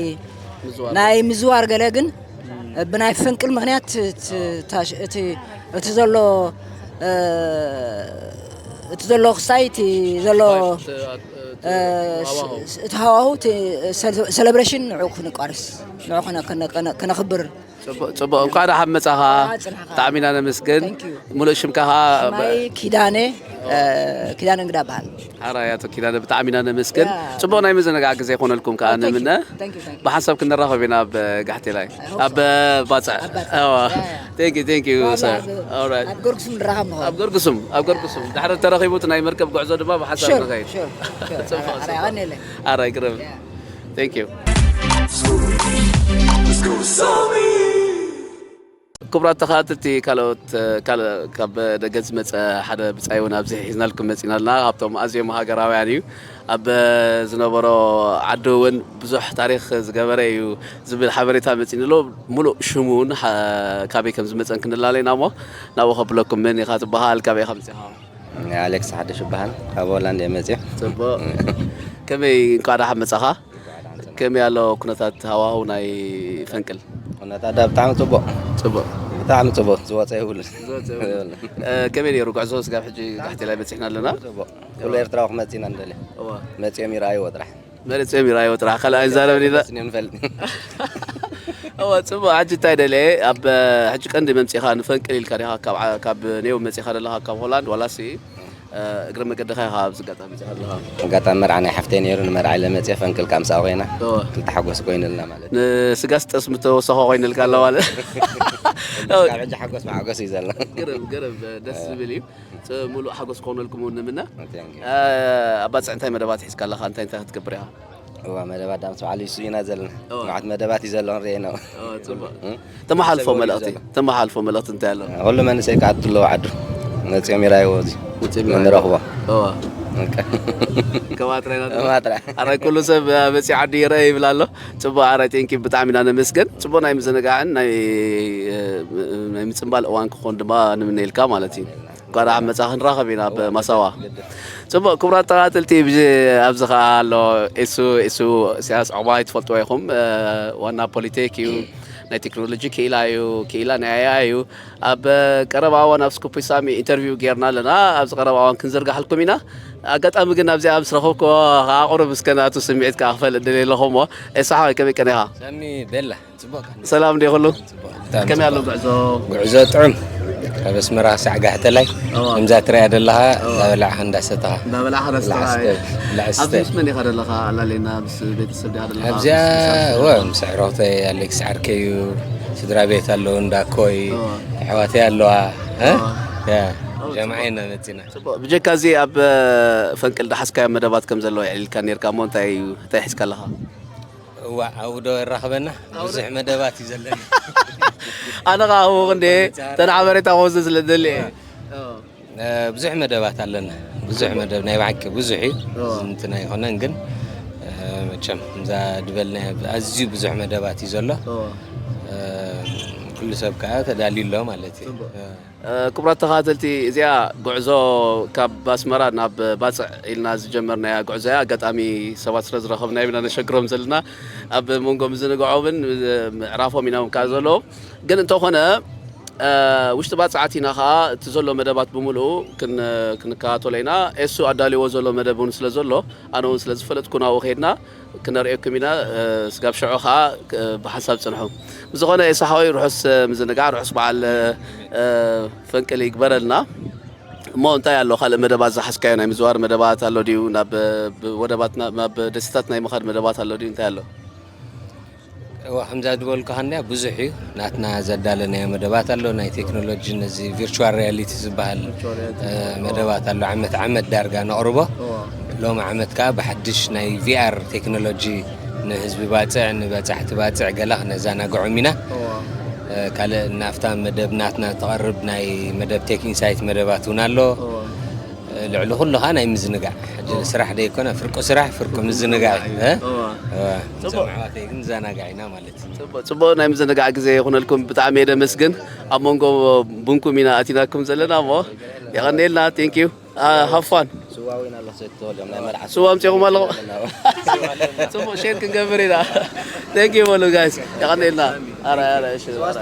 ምዝዋር። ናይ ምዝዋር ገለ ግን ብናይ ፈንቅል ምክንያት እቲ ታሽ- እቲ እቲ ዘሎ እ፣ እቲ ዘሎ ክስታይ እቲ ዘሎ እ፣ ስ- እቲ ሃዋሁ እቲ ሰለ- ሰለብሬሽን ንዑ ክንቋርስ ንዑ ክነ- ክነ- ክነ- ክነኽብር። ጽቡቅ ጽቡቅ። እንኳዕ ደሓን መጻኻ። ጽናኻ። ብጣዕሚ ኢና ነመስግን። Thank you። ሙሉእ ሽምካ ኸዓ ሽማይ ኪዳነ እ፣ ኪዳነ እንግዳ በሃል። ሓራይ ኣቶ ኪዳነ ብጣዕሚ ኢና ነመስግን። ያ። ጽቡቅ ናይ ምዝንጋዕ ግዜ ይኾነልኩም ከኣ። Thank you። ንምነ Thank you፣ thank you። ብሓንሳብ ክንራኸብ ኢና ኣብ ጋሕቴላይ። I hope ኣብ so። ባጽዕ። ኣብ ባጽዕ። ኣዋ። ያ፣ ያ። Thank you፣ thank you፣ ኣብ- sir። ኣብ- All right። ኣብ ገርግሱም ንራኸብ ምዃኑ። ኣብ ገርግሱም ኣብ ገርግሱም ድሕሪ ተረኺቡ እቲ ናይ መርከብ ጉዕዞ ድማ ብሓንሳብ Sure፣ ንኸይድ። Sure፣ sure። ጽቡቅ፣ ኣረ- ኣረ- ጽቡቅ። ኣቐንየለይ። ኣረ ይግርም። ያ። Thank you። ክቡራት ተኸታተልቲ፣ ካልኦት ካልእ ካብ ደገ ዝመጸ ሓደ ብጻይ እውን ኣብዚ ሒዝናልኩም መጺና ኣለና። ካብቶም ኣዝዮም ሃገራውያን እዩ። ኣብ ዝነበሮ ዓዲ እውን ብዙሕ ታሪኽ ዝገበረ እዩ ዝብል ሓበሬታ መጺኒ ኣሎ። ሙሉእ ሽሙ እውን ሓ- ካበይ ከም ዝመጸን ክንላለይ ኢና እሞ ናብኡ ከብለኩም። መን ኢኻ ትበሃል? ካበይ ኢኻ መጺኻ? ኣሌክስ ሓድሽ ይበሃል። ካብ ሆላንድ እየ መጺኡ። ጽቡቕ። ከመይ፣ እንኳዕ ደሓን መጻኻ? ከመይ ኣሎ ኩነታት ሃዋህው ናይ ፈንቅል? ኩነታት ዳ ብጣዕሚ ጽቡቕ። ጽቡቕ። ብጣዕሚ ጽቡቕ። ዝወጸ የብሉን። ዝወጸ የብሉን። የብሉን። እ፣ ከመይ ነይሩ ጉዕዞ ስጋብ ሕጂ ጋሕቴላይ በጺሕና ኣለና? ጽቡቕ። ኩሉ ኤርትራዊ ክመጽእ ኢና ንደሊ። እዋ። መጺኦም ይረኣይዎ ጥራሕ። መሪጽ ጀሚራ ይወጥራ ካልኣ ይዛረብ ዲና። ስኒ ንፈልጥ። እወ፣ ጽቡቕ። ሕጂ እንታይ ደልየ፣ ኣብ ሕጂ ቀንዲ መምጺኻ ንፈንቅል ኢልካ ዲኻ ካብ ዓ- ካብ ኔው መጺኻ ዘለኻ ካብ ሆላንድ ዋላሲ እ፣ እግረ መገድኻ ኢኻ ኣብዚ ኣጋጣሚ መጺኻ ዘለኻ? ኣጋጣሚ መርዓ ናይ ሓፍተይ ነይሩ፣ ንመርዓ ኢለ መጺአ ፈንቅል ካብ ምሳኣ ኮይና እወ። ክልተ ሓጎስ ኮይኑልና ማለት እዩ። ንስጋስ ጠስሚ ተወሰኸ ኮይኑልካ ኣሎ ማለት። ካብ ሕጂ ሓጎስ ብሓጎስ እዩ ዘሎ። ግርም፣ ግርም፣ ደስ ዝብል እዩ። ጽ- ሙሉእ ሓጎስ ክኾነልኩም እውን ንምነ። Thank you። እ፣ ኣብ ባጽዕ እንታይ መደባት ሒዝካ ኣለኻ? እንታይ እንታይ ክትገብር ኢኻ? እዋ፣ መደባት ዳም ስብዓሉ ይሱ ኢና ዘለና። እዋ። መዓት መደባት እዩ ዘሎ፣ ንርእየ ነው። እዋ፣ ጽቡቕ። እ? ተመሓልፎ ሰብ እዩ መልእኽቲ፣ ዘሎ። ተመሓልፎ መልእኽቲ እንታይ ኣሎ? ኩሉ መንእሰይ ክኣቱ ኣለዎ ዓዱ። መጺኦም ይራይዎ እዚ። መጺኦም ይራይዎ። ንረኽቦ። እዋ። በቃ። ከማትራ ኢና ከማትራ። ኣረ፣ ኩሉ ሰብ መጺ ዓዱ ይረአ ይብል ኣሎ። ጽቡቕ፣ ኣረ፣ ቴንኪ፣ ብጣዕሚ ኢና ነመስገን። ጽቡቕ ናይ ምዝንጋዕን ናይ፣ እ፣ ናይ ምጽንባል እዋን ክኾን ድማ ንምነየልካ ማለት እዩ። እንኳዕ ደሓን መጻ፣ ክንራኸብ ኢና ኣብ ማሳዋ። ጽቡቕ፣ ክቡራት ተኸታተልቲ፣ ብዚ ኣብዚ ኸኣ ኣሎ ኢሱ፣ ኢሱ ኢሳያስ ዑቕባይ ትፈልጥዎ ኢኹም። እ፣ ዋና ፖሊቴክ እዩ፣ ናይ ቴክኖሎጂ ክኢላ እዩ፣ ክኢላ ናይ ኤኣይ እዩ። ኣብ ቀረባ እዋን ኣብ ስኩፕ ሳሚ ኢንተርቪው ጌርና ኣለና። ኣብዚ ቀረባ እዋን ክንዝርግሓልኩም ኢና። ኣጋጣሚ ግን ኣብዚኣ ምስ ረኸብክዎ ከኣ ቁሩብ እስከ ናቱ ስምዒት ከኣ ክፈልጥ ደልየ ኣለኹ እሞ፣ ኢሱ ሓወይ ከመይ ቀኒኻ? ሳሚ ቤላ። ጽቡቕ። ሰላም ድዩ ኩሉ? ጽቡቕ። ብጣዕሚ ከመይ ኣሎ ጽቡቕ። ጉዕዞ? ጉዕዞ ጥዑም። ካብ ኣስመራ ክሳዕ ጋሕተላይ እዋ። ከምዛ ትሪኣ ዘለኻ እዋ። እንዳበላዕኻ እንዳሰተኻ። እንዳበላዕኻ እንዳሰተኻ። ብላዕ ስተ፣ ብላዕ ስተ። ኣብዚ ምስ መን ኢኻ ዘለኻ? ኣላሌና ምስ ቤተሰብ ዲኻ ዘለኻ? ኣብዚኣ፣ ምስ፣ ምስ እወ፣ ምስ ኣዕሩኽተይ፣ ኣሌክስ ዓርከይ እዩ። ስድራ ቤት ኣለዉ፣ እንዳኮይ፣ እዋ። ኣሕዋተይ ኣለዋ። እ? እዋ። ያ፣ እዋ፣ ጀማዓ ጽቡቕ። ኢና መጺና። ጽቡቕ። ብጀካ እዚ ኣብ፣ እ፣ ፈንቅል ደሓዝካዮ መደባት ከም ዘለዎ የዕሊልካ ኔርካ እሞ እንታይ እዩ፣ እንታይ ሒዝካ ኣለኻ? እዋእ፣ ኣብኡ ዶ የራኽበና? ኣብኡ ዶ? ብዙሕ መደባት እዩ ዘለና። ኣነ ኸዓ ኣብኡ ክንደ ተን ሓበሬታ ክወስድ ስለ ዝደሊ እየ። እ፣ ብዙሕ መደባት ኣለና። ብዙሕ መደብ ናይ ብሓቂ ብዙሕ እዩ። እዎ። ዝንትና ኣይኮነን ግን፣ እ፣ መቸም እዛ ዝበልናዮ ኣዝዩ ብዙሕ መደባት እዩ ዘሎ። እዎ። እ፣ ኩሉ ሰብ ከዓ ተዳልዩ ኣሎ ማለት እዩ። ክቡራት ተኸታተልቲ፣ እዚኣ ጉዕዞ ካብ ኣስመራ ናብ ባፅዕ ኢልና ዝጀመርናያ ጉዕዞ እያ። ኣጋጣሚ ሰባት ስለ ዝረኸብና ኢና ነሸግሮም ዘለና። ኣብ መንጎ ምዝንግዖምን ምዕራፎም ኢና ከዓ ዘለዉ። ግን እንተኾነ ውሽጢ ባፅዕ ኣቲና ከዓ እቲ ዘሎ መደባት ብምሉኡ ክንከታተሎ ኢና። ኤሱ ኣዳልዎ ዘሎ መደብ እውን ስለ ዘሎ፣ ኣነ እውን ስለ ዝፈለጥኩ ናብኡ ከይድና ክነርእየኩም ኢና። ስጋብ ሽዑ ከዓ ብሓንሳብ ፅንሑ። ብዝኾነ ኤሱ ሓወይ፣ ርሑስ ምዝንጋዕ፣ ርሑስ በዓል ፈንቅል ይግበረልና። እሞ እንታይ ኣሎ ካልእ መደባት ዝሓዝካዮ? ናይ ምዝዋር መደባት ኣሎ ድዩ? ናብ ወደባትና፣ ናብ ደሴታት ናይ ምኻድ መደባት ኣሎ ድዩ? እንታይ ኣሎ? እዋ ከምዛ ዝበልኩ ከንያ ብዙሕ እዩ። ናትና ዘዳለናዮ መደባት ኣሎ። ናይ ቴክኖሎጂ፣ ነዚ ቪርቹዋል ሪያሊቲ ዝበሃል መደባት ኣሎ። ዓመት ዓመት ዳርጋ ነቕርቦ። ሎም ዓመት ከዓ ብሓድሽ ናይ ቪኣር ቴክኖሎጂ ንህዝቢ ባፅዕ፣ ንበፃሕቲ ባፅዕ ገላ ክነዘናግዖም ኢና። ካልእ ናፍታ መደብ ናትና ትቐርብ ናይ መደብ ቴክ ኢንሳይት መደባት እውን ኣሎ። ልዕሊ ኩሉ ከዓ ናይ ምዝንጋዕ፣ ሕጂ ስራሕ ደይኮነ፣ ፍርቁ ስራሕ ፍርቁ ምዝንጋዕ እዩ። እዞም ኣሕዋተይ ግን ዘናጋዕ ኢና ማለት እዩ። ፅቡቅ ናይ ምዝንጋዕ ግዜ ይኹነልኩም። ብጣዕሚ እየ ደመስግን። ኣብ መንጎ ቡንኩም ኢና ኣቲናኩም ዘለና እሞ የቐንየልና። ቴንክ ዩ። ሃፋን ስዋ ኣምፂኹም ኣለኹ። ፅቡቅ ሼር ክንገብር ኢና። ቴንክ ዩ በሉ ጋይስ፣ የቐንየልና። ኣረ ኣረ እሺ ኣረ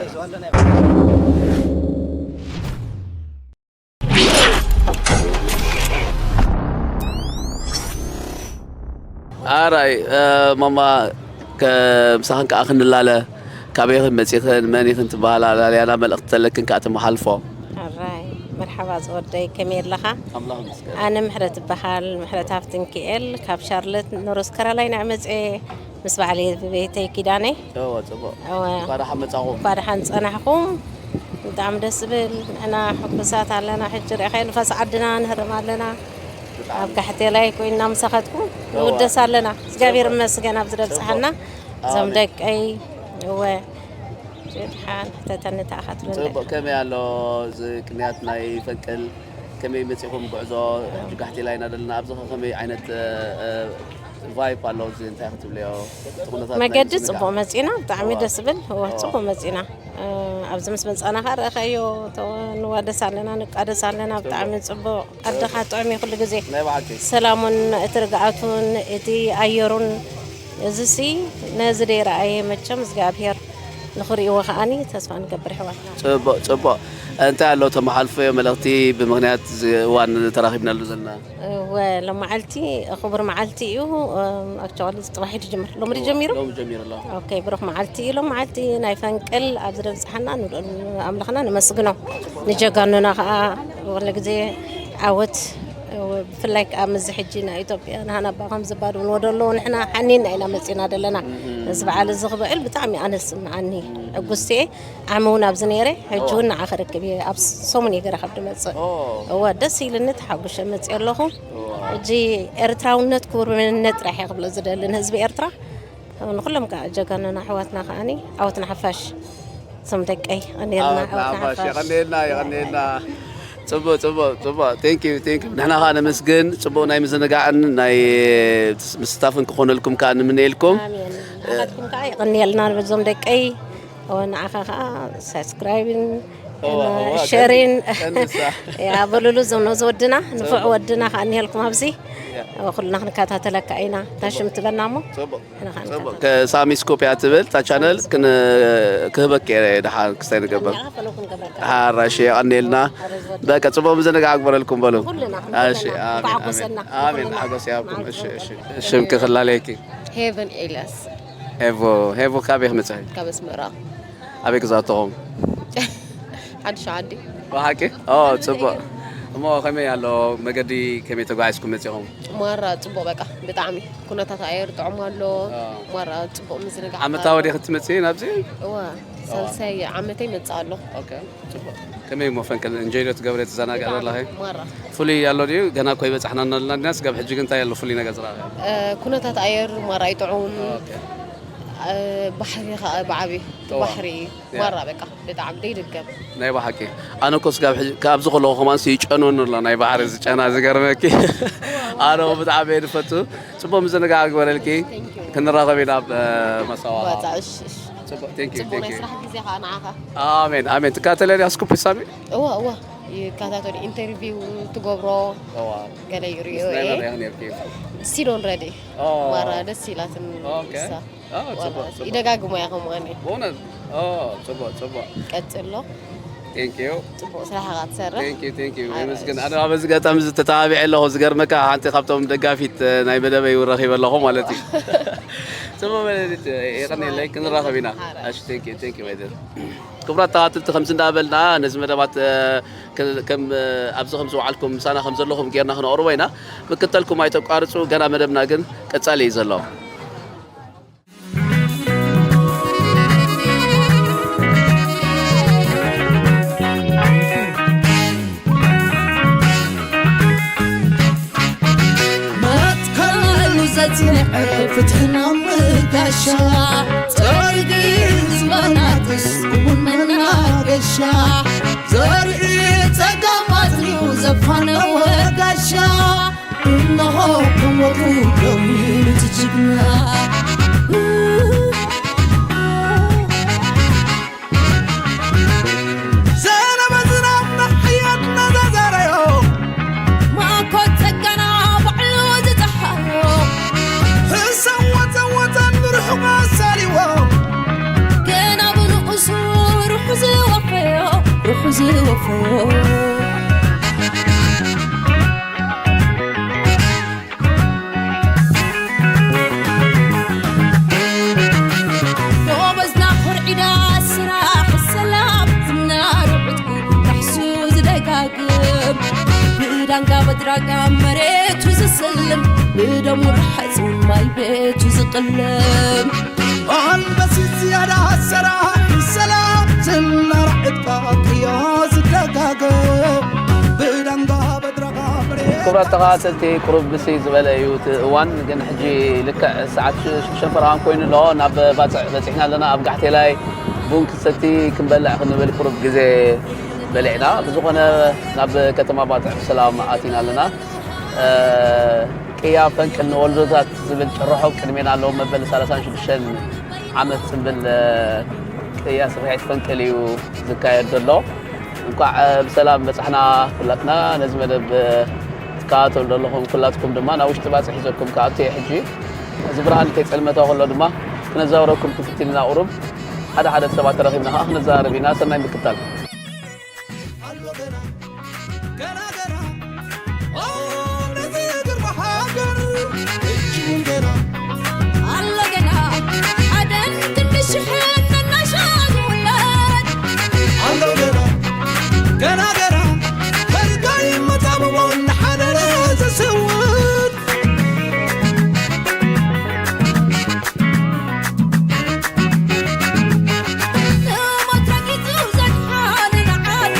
ኣራይ ማማ፣ ምሳኽን ከዓ ክንላለ። ካበይኽን መፂኽን፣ መን ኢኽን ትበሃላ? ላልያና መልእኽቲ ተለክን ከዓ ተመሓልፎ። ኣራይ መርሓባ ዝወደይ፣ ከመይ ኣለኻ? ኣነ ምሕረት እበሃል፣ ምሕረት ሃፍትንክኤል፣ ካብ ሻርለት ኖርዝ ካሮላይና መፅኤ፣ ምስ በዓል ቤተይ ኪዳነይ። እወ፣ ፅቡቅ። እወ። እንኳ ደሓን መፃኹም። እንኳ ደሓን ፀናሕኩም። ብጣዕሚ ደስ ዝብል፣ ንሕና ሕጉሳት ኣለና። ሕጂ ርኢኻዮ ንፋስ ዓድና ንህርም ኣለና። ኣብ ጋሕቴላይ ኮይንና ምሳኻትኩም ንውደስ ኣለና። እግዚኣብሔር ይመስገን ኣብዚ ደብፅሓና። እዞም ደቀይ እወ፣ ድሓን ሕተተኒ ተኣኻትሉ። ፅቡቅ። ከመይ ኣሎ እዚ ቅንያት ናይ ፈንቅል? ከመይ መፂኹም ጉዕዞ? ሕጂ ጋሕቴላይ ኢና ዘለና። ኣብዚ ከ ከመይ ዓይነት ቫይፕ ኣሎ? እዚ እንታይ ክትብልዮ? እቲ ኩነታት ናይ መገዲ ምዝንጋዕ? ፅቡቅ መፂና፣ ብጣዕሚ ደስ ዝብል። እወ፣ ፅቡቅ መፂና። ኣብዚ ምስ መፃና ከዓ ረእኻዮ፣ ንዋደስ ኣለና፣ ንቃደስ ኣለና። ብጣዕሚ ፅቡቅ። ዓድኻ ጥዑም እዩ ኩሉ ግዜ። ናይ ብሓቂ። ሰላሙን እቲ ርግኣቱን እቲ ኣየሩን፣ እዚሲ ነዚ ደይረኣየ መቸም እግዚኣብሔር ንኽርእይዎ ከዓኒ ተስፋ ንገብር ኣሕዋትና። ፅቡቅ፣ ፅቡቅ። እንታይ ኣሎ ተመሓልፎዮ መልእኽቲ ብምኽንያት እዚ እዋን ተራኺብናሉ ዘለና? እወ፣ ሎም መዓልቲ ክቡር መዓልቲ እዩ። ኣክቸዋሊ ፅባሕ እዩ ዝጅምር፣ ሎሚ ድዩ ጀሚሩ? ሎሚ ጀሚሩ ኣሎ። ኦኬ፣ ብሩኽ መዓልቲ እዩ። ሎም መዓልቲ ናይ ፈንቅል ኣብዚ ደብፅሓና ንልኡል ኣምላኽና ነመስግኖ፣ ንጀጋኑና ከዓ ኩሉ ግዜ ዓወት። ብፍላይ ከዓ ምዚ ሕጂ ናይ ኢትዮጵያ ንሃናባ ከም ዝባድ እውን ወደሎ ንሕና ሓኒና ኢና መፂና ዘለና። እዚ በዓል እዚ ክብዕል ብጣዕሚ ኣነ ዝስምዓኒ ዕጉስቲ እየ። ዓሚ እውን ኣብዚ ነይረ፣ ሕጂ እውን ንዓ ክርክብ እየ። ኣብ ሰሙን እየ ገረ ካብ ድመፅእ። እወ፣ ደስ ኢልኒ ተሓጉሸ መፅእ ኣለኹ። ሕጂ ኤርትራውነት ክቡር መንነት ጥራሕ እየ ክብሎ ዝደሊ ንህዝቢ ኤርትራ። ንኩሎም ከዓ ጀጋኑና ኣሕዋትና ከዓኒ ዓወት ንሓፋሽ። እዞም ደቀይ ቀኒልና ዓወት ንሓፋሽ። የቐንየልና፣ የቐንየልና። ፅቡቅ፣ ፅቡቅ፣ ፅቡቅ። ቴንክ ዩ፣ ቴንክ ዩ። ንሕና ከዓ ነመስግን። ፅቡቅ ናይ ምዝንጋዕን ናይ ምስታፍን ክኾነልኩም ከዓ ንምነየልኩም። ኣሜን። ንዓኻትኩም ከዓ የቐንየልና ንበዞም ደቀይ። እወ፣ ንዓኻ ከዓ ሳብስክራይብን ሸሪን ያበሉሉ። እዞም ነዚ ወድና፣ ንፉዕ ወድና ከዓ እኒሀልኩም ኣብዚ። ኩልና ክንከታተለካ ኢና። ታሽም ትበና እሞ ሳሚ ስኮፕ እያ ትብል እታ ቻነል። ክህበክ እየ ደሓን ክስታይ ንገብር። ሓራሽ የቐንየልና። በቃ ፅቡቅ ምዝንጋዕ ኣግበረልኩም በሉ። እሺ፣ ኣሜን፣ ኣሜን። ኣሜን፣ ሓጎስ ይሃብኩም። እሺ፣ እሺ። ሽምኪ ክላለየኪ። ሄቨን ኤልያስ። ሄቮ፣ ሄቮ ካበይ ክመፅኺ? ካብ ኣስመራ። ኣበይ ግዛውትኹም? ሓድሽ ዓዲ። ብሓቂ? ኦ፣ ፅቡቅ። እሞ ከመይ ኣሎ መገዲ? ከመይ ተጓዒዝኩም መፂኹም? ማራ ፅቡቅ፣ በቃ ብጣዕሚ ኩነታት ኣየር ጥዑም ኣሎ። ማራ ፅቡቅ ምዝንጋዕ። ዓመታዊ ዲኺ ትመፅኢ ናብዚ? እወ፣ ሳልሳይ ዓመተይ መፅእ ኣለኹ። ኦኬ፣ ፅቡቅ። ከመይ እሞ ፈንቅል እንጆይ ዶ ትገብሪ ትዘናግዒ ዘለኺ? ማራ። ፍሉይ ኣሎ ድዩ? ገና እኮ ይበፃሕና ኣለና፣ ስጋብ ሕጂ ግን እንታይ ኣሎ ፍሉይ ነገር ዝረኣኽዮ? ኩነታት ኣየር ማራ እዩ ጥዑም። ባሕሪ ከዓ ብዓብዩ እቲ ባሕሪ እዩ። ማራ በቃ ብጣዕሚ ደይድገም። ናይ ብሓቂ። ኣነ እኮ ስጋብ ሕጂ ካብዚ ከለኹ ከማን ይጨንወኒ ኣሎ ናይ ባሕሪ ዝጨና ዝገርመኪ። ኣነ ብጣዕሚ እየ ዝፈቱ። ፅቡቅ ምዝንጋዕ ግበረልኪ። ክንራኸብ ኢና ኣብ መሳዋ። ጽቡቕ፣ thank you፣ ጽቡቕ thank ናይ you። ስራሕ ግዜኻ ንዓኻ። ኣሜን፣ ኣሜን። ትከታተለኒ ኣስኩፕ ሳሚ? እወ እወ ይከታተሉ ኢንተርቪው ትገብሮ እዋ ገለ ይርእዮ ምስ መን እየ። ርኢኺ ነርኪ? ሲዶን ረዲ ኦ፣ ማራ ደስ ኢላትን ኦኬ። እሳ ኦ፣ ጽቡቕ፣ ዋላ ጽቡቕ። ይደጋግሞ እያ ከምኡ ኣነ በእውነት? ኦ፣ ጽቡቕ፣ ጽቡቕ። ቀጽሎ Thank you። ጽቡቕ ስራሕኻ ክትሰርሕ Thank you፣ thank you። ሓራይ። የመስግን። ኣነ በዚ ኣጋጣሚ እዚ ተተባቢዐ ኣለኹ፣ ዝገርመካ ሓንቲ ካብቶም ደጋፊት ናይ መደበይ እውን ረኺበ ኣለኹ ማለት እዩ። ጽቡቕ መለሊት፣ የቐንየለይ፣ ክንራኸብ ኢና። ሓራይ። እሺ፣ thank you፣ thank you my dear። ክቡራት ተኸታተልቲ፣ ከምዚ እንዳበልና ነዚ መደባት፣ እ፣ ከ-፣ ከም፣ እ፣ ኣብዚ ከም ዝወዓልኩም ምሳና ከም ዘለኹም ጌርና ክነቕርቦ ኢና። ምክተልኩም ኣይተቋርጹ፣ ገና መደብና ግን ቀጻሊ እዩ ዘሎ። መትከሉ ዘጽንዐ ፍትሕና ምጋሻ፣ ጸሪጊ ዝበናጥስ እውን መናገሻ፣ ዘርኢ ጸጋም ኣጽኒዑ ዘፋነወ ጋሻ፣ እነሆ ከም ወትሩ ደው ኢሉ እቲ ጅግና። ዘነበ ዝናብ ንሓያት እናዛዘረዮ፣ ማእኮት ጸጋና ባዕሉ ዝጸሓዮ፣ ህሰም ወጸወጸ ንርሑቕ ኣሳልዎ፣ ገና ብንኡሱ ሩሑ ዝወፈዮ፣ ሩሑ ዝወፈዮ። ጎበዝና ኮርዒዳ ስራሕ ሰላም ዝናሩ ዕጥቁ ራሕሱ ዝደጋግም፣ ብዳንጋ በድራጋ መሬቱ ዝስልም፣ ብደሙ ርሓጹ ማይ ቤቱ ዝቕልም። ኣንበሲት ዝያዳ ሰራሕ ሰላም ዝናሩ ዕጥቃ ቅዮ ዝደጋግም፣ ብዳንጋ በድራጋ መሬቱ ክቡራት ተኸታተልቲ፣ ቁሩብ ብሲ ዝበለ እዩ እቲ እዋን፣ ግን ሕጂ ልክዕ ሰዓት ሽ-፣ ሽዱሽተ ፈረቓን ኮይኑ ኣሎ። ናብ ባጽዕ በጺሕና ኣለና። ኣብ ጋሕቴላይ ቡን ክንሰቲ ክንበልዕ ክንብል ቁሩብ ግዜ በሊዕና። ብዝኾነ ናብ ከተማ ባጽዕ ብሰላም ኣቲና ኣለና። እ፣ ቅያ ፈንቅል ንወለዶታት ዝብል ጭርሖ ቅድሜና ኣለዎ። መበል ሰላሳን ሽዱሽተን ዓመት ጽንብል፣ እ፣ ቅያ ስርሒት ፈንቅል እዩ ዝካየድ ዘሎ። እንኳዕ ብሰላም በጻሕና ኩላትና። ነዚ መደብ ትከታተሉ ዘለኹም ኩላትኩም ድማ ናብ ውሽጢ ባጽዕ ሒዘኩም ክኣቱ እየ ሕጂ። እዚ ብርሃን ከይጸልመታ ከሎ ድማ ክነዛውረኩም ክንፍትን ኢና። ቁሩብ ሓደ ሓደ ሰባት ተረኺብና ከዓ ክነዘራርብ ኢና። ሰናይ ምክታል። ኣሎ ገና ሓደን ክንዲ ሽሕን መናሻ ዝውለድ፣ ኣሎ ገና፣ ገና፣ ገና፣ ከልካይ መጻብቦ እናሓደረ ዝስውድ። ንሞት ረጊጹ ዘድሓነ ንዓዱ፣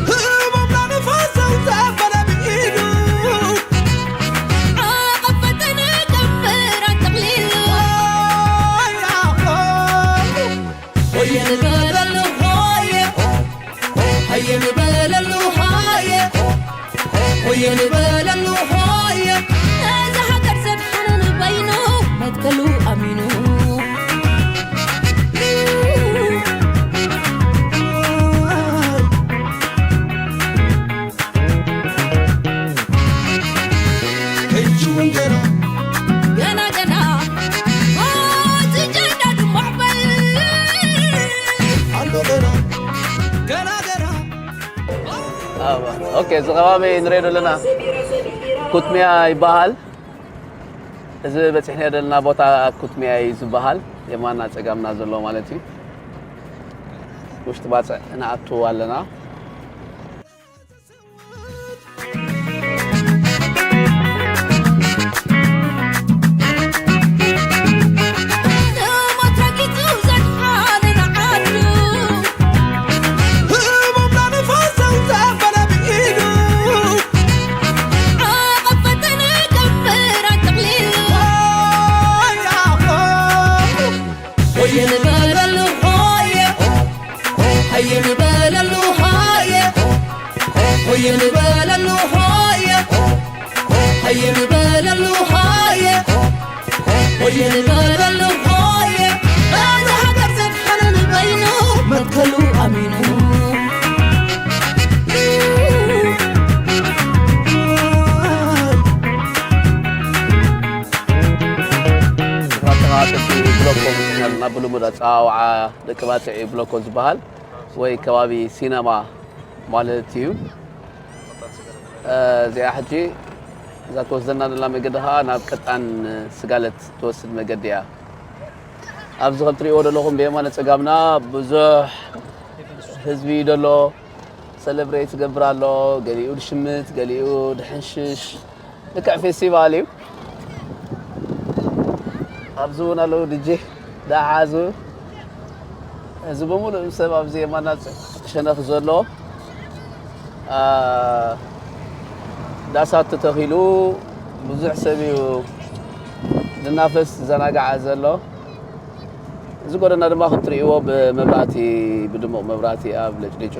ህሞምና ንፋስ ዘውዘበለ ብኢዱ፣ ዓቐብ ፈተነ ገምበራ ጠቕሊሉ። ሆየ ንበለሉ ሆየ፣ ሃየ ንበለሉ ሃየ፣ ሆየ ንበለሉ ሃየ፣ ነዛ ሃገር ዘድሓነ ንበይኑ መትከሉ ኣሚኑ። ሕጂ እውን ገና፣ ገና፣ ገና፣ እቲ ጀንዳ ድሙዕ በል። ኣሎ ገና፣ ገና፣ ገና። ኣዋ፣ ኦኬ፣ እዚ ከባቢ ንሪኦ ዘለና ኩትሚያ ይበሃል። እዚ በፂሕና ዘለና ቦታ ኩትሚያ እዩ ዝበሃል። የማና ፀጋምና ዘሎ ማለት እዩ። ውሽጢ ባፅዕ ንኣቱ ኣለና። ብልሙድ ኣጸዋውዓ ደቂ ባጽዕ እዩ ብሎኮ ዝበሃል ወይ ከባቢ ሲነማ ማለት እዩ። እዚኣ ሕጂ እዛ ትወስደና ዘላ መገዲ ኸዓ ናብ ቀጣን ስጋለት ትወስድ መገዲ እያ። ኣብዚ ከም ትሪእዎ ዘለኹም ብየማነ ጸጋምና ብዙሕ ህዝቢ እዩ ዘሎ። ሰለብሬት ይገብር ኣሎ። ገሊኡ ድሽምት፣ ገሊኡ ድሕንሽሽ። ልክዕ ፌስቲቫል እዩ። ኣብዚ እውን ኣለዉ ድጄ ዳሓዙ። እዚ ብምሉእ ሰብ ኣብዚ የማና ሸነኽ ዘሎ፣ ዳሳት ተተኺሉ ብዙሕ ሰብ እዩ ዝናፈስ ዝዘናጋዓ ዘሎ። እዚ ጎደና ድማ ከም ትርእይዎ ብመብራህቲ፣ ብድሙቕ መብራህቲ ኣብ ለጭሊጩ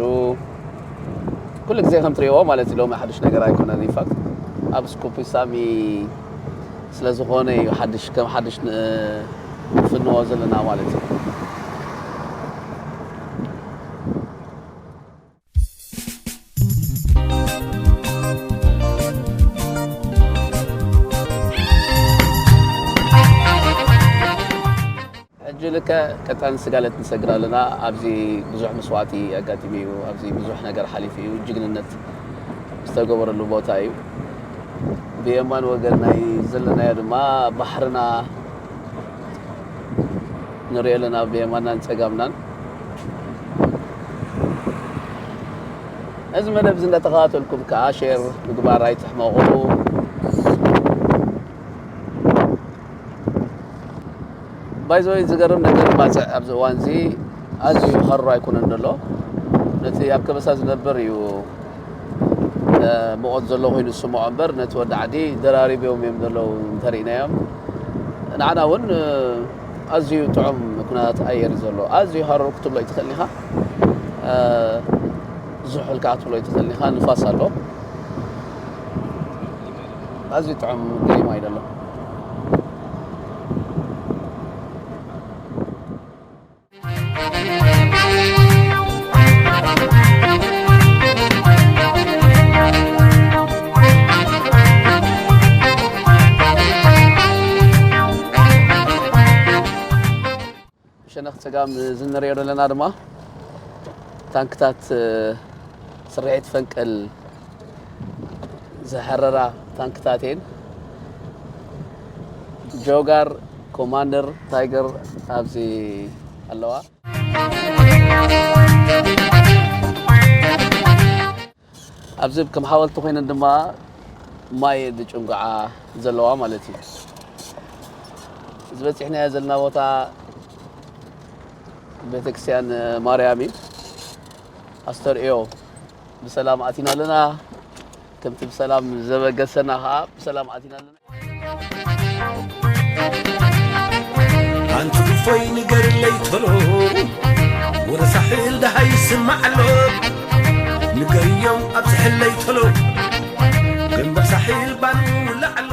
ኩሉ ግዜ ከም ትርእይዎ ማለት እዩ። ሎሚ ሓድሽ ነገር ኣይኮነን። ኢንፋክት ኣብ ስኩፕ ሳሚ ስለ ዝኾነ እዩ ሓድሽ፣ ከም ሓድሽ ንፍንዎ ዘለና ማለት እዩ። ሕጂ ልክዕ ቀጣን ስጋለት ንሰግር ኣለና። ኣብዚ ብዙሕ መስዋእቲ ኣጋጢሙ እዩ። ኣብዚ ብዙሕ ነገር ሓሊፉ እዩ። ጅግንነት ዝተገበረሉ ቦታ እዩ። ብየማን ወገን ናይ ዘለናዮ ድማ ባሕርና ንሪኦ ኣለና፣ ብየማናን ጸጋምናን። ነዚ መደብ እዚ እንዳተኸታተልኩም ከኣ ሼር ምግባር ኣይትሕመቑ። ባይዘወይ ዝገርም ነገር ባጽዕ ኣብዚ እዋን እዚ ኣዝዩ ሃሩር ኣይኮነን ዘሎ። ነቲ ኣብ ከበሳ ዝነብር እዩ፣ እ፣ ሙቐት ዘሎ ኮይኑ ዝስምዖ እምበር ነቲ ወዲ ዓዲ ደራሪብዮም እዮም ዘለዉ እንተሪእናዮም። ንዓና እውን፣ እ፣ ኣዝዩ ጥዑም ኩነታት ኣየር እዩ ዘሎ። ኣዝዩ ሃሩር ክትብሎ ኣይትኽእልን ኢኻ። እ፣ ዝሑል ከኣ ክትብሎ ኣይትኽእልን ኢኻ። ንፋስ ኣሎ። ኣዝዩ ጥዑም ገሪማ እዩ ዘሎ። ሸነኽ ጸጋም እዚ ንሪኦ ዘለና ድማ ታንክታት፣ እ፣ ስርሒት ፈንቅል ዝሕረራ ታንክታት እየን። ጆጋር፣ ኮማንደር፣ ታይገር ኣብዚ ኣለዋ። ኣብዚ ከም ሓወልቲ ኮይነን ድማ ማይ ዝጭንጉዓ ዘለዋ ማለት እዩ። እዚ በፂሕናዮ ዘለና ቦታ ቤተክርስትያን ማርያም እዩ። ኣስተርእዮ ብሰላም ኣቲና ኣለና። ከምቲ ብሰላም ዘበገሰና ከዓ ብሰላም ኣቲና ኣለና። ኣንቲ እፎይ ንገርለይ ቶሎ፣ ወረ ሳሕል ደሃይ ይስማዕ ኣሎ። ንገርዮም ኣብዝሐለይ ቶሎ፣ ግንባር ሳሕል ባኑ ውላዕ ኣሎ።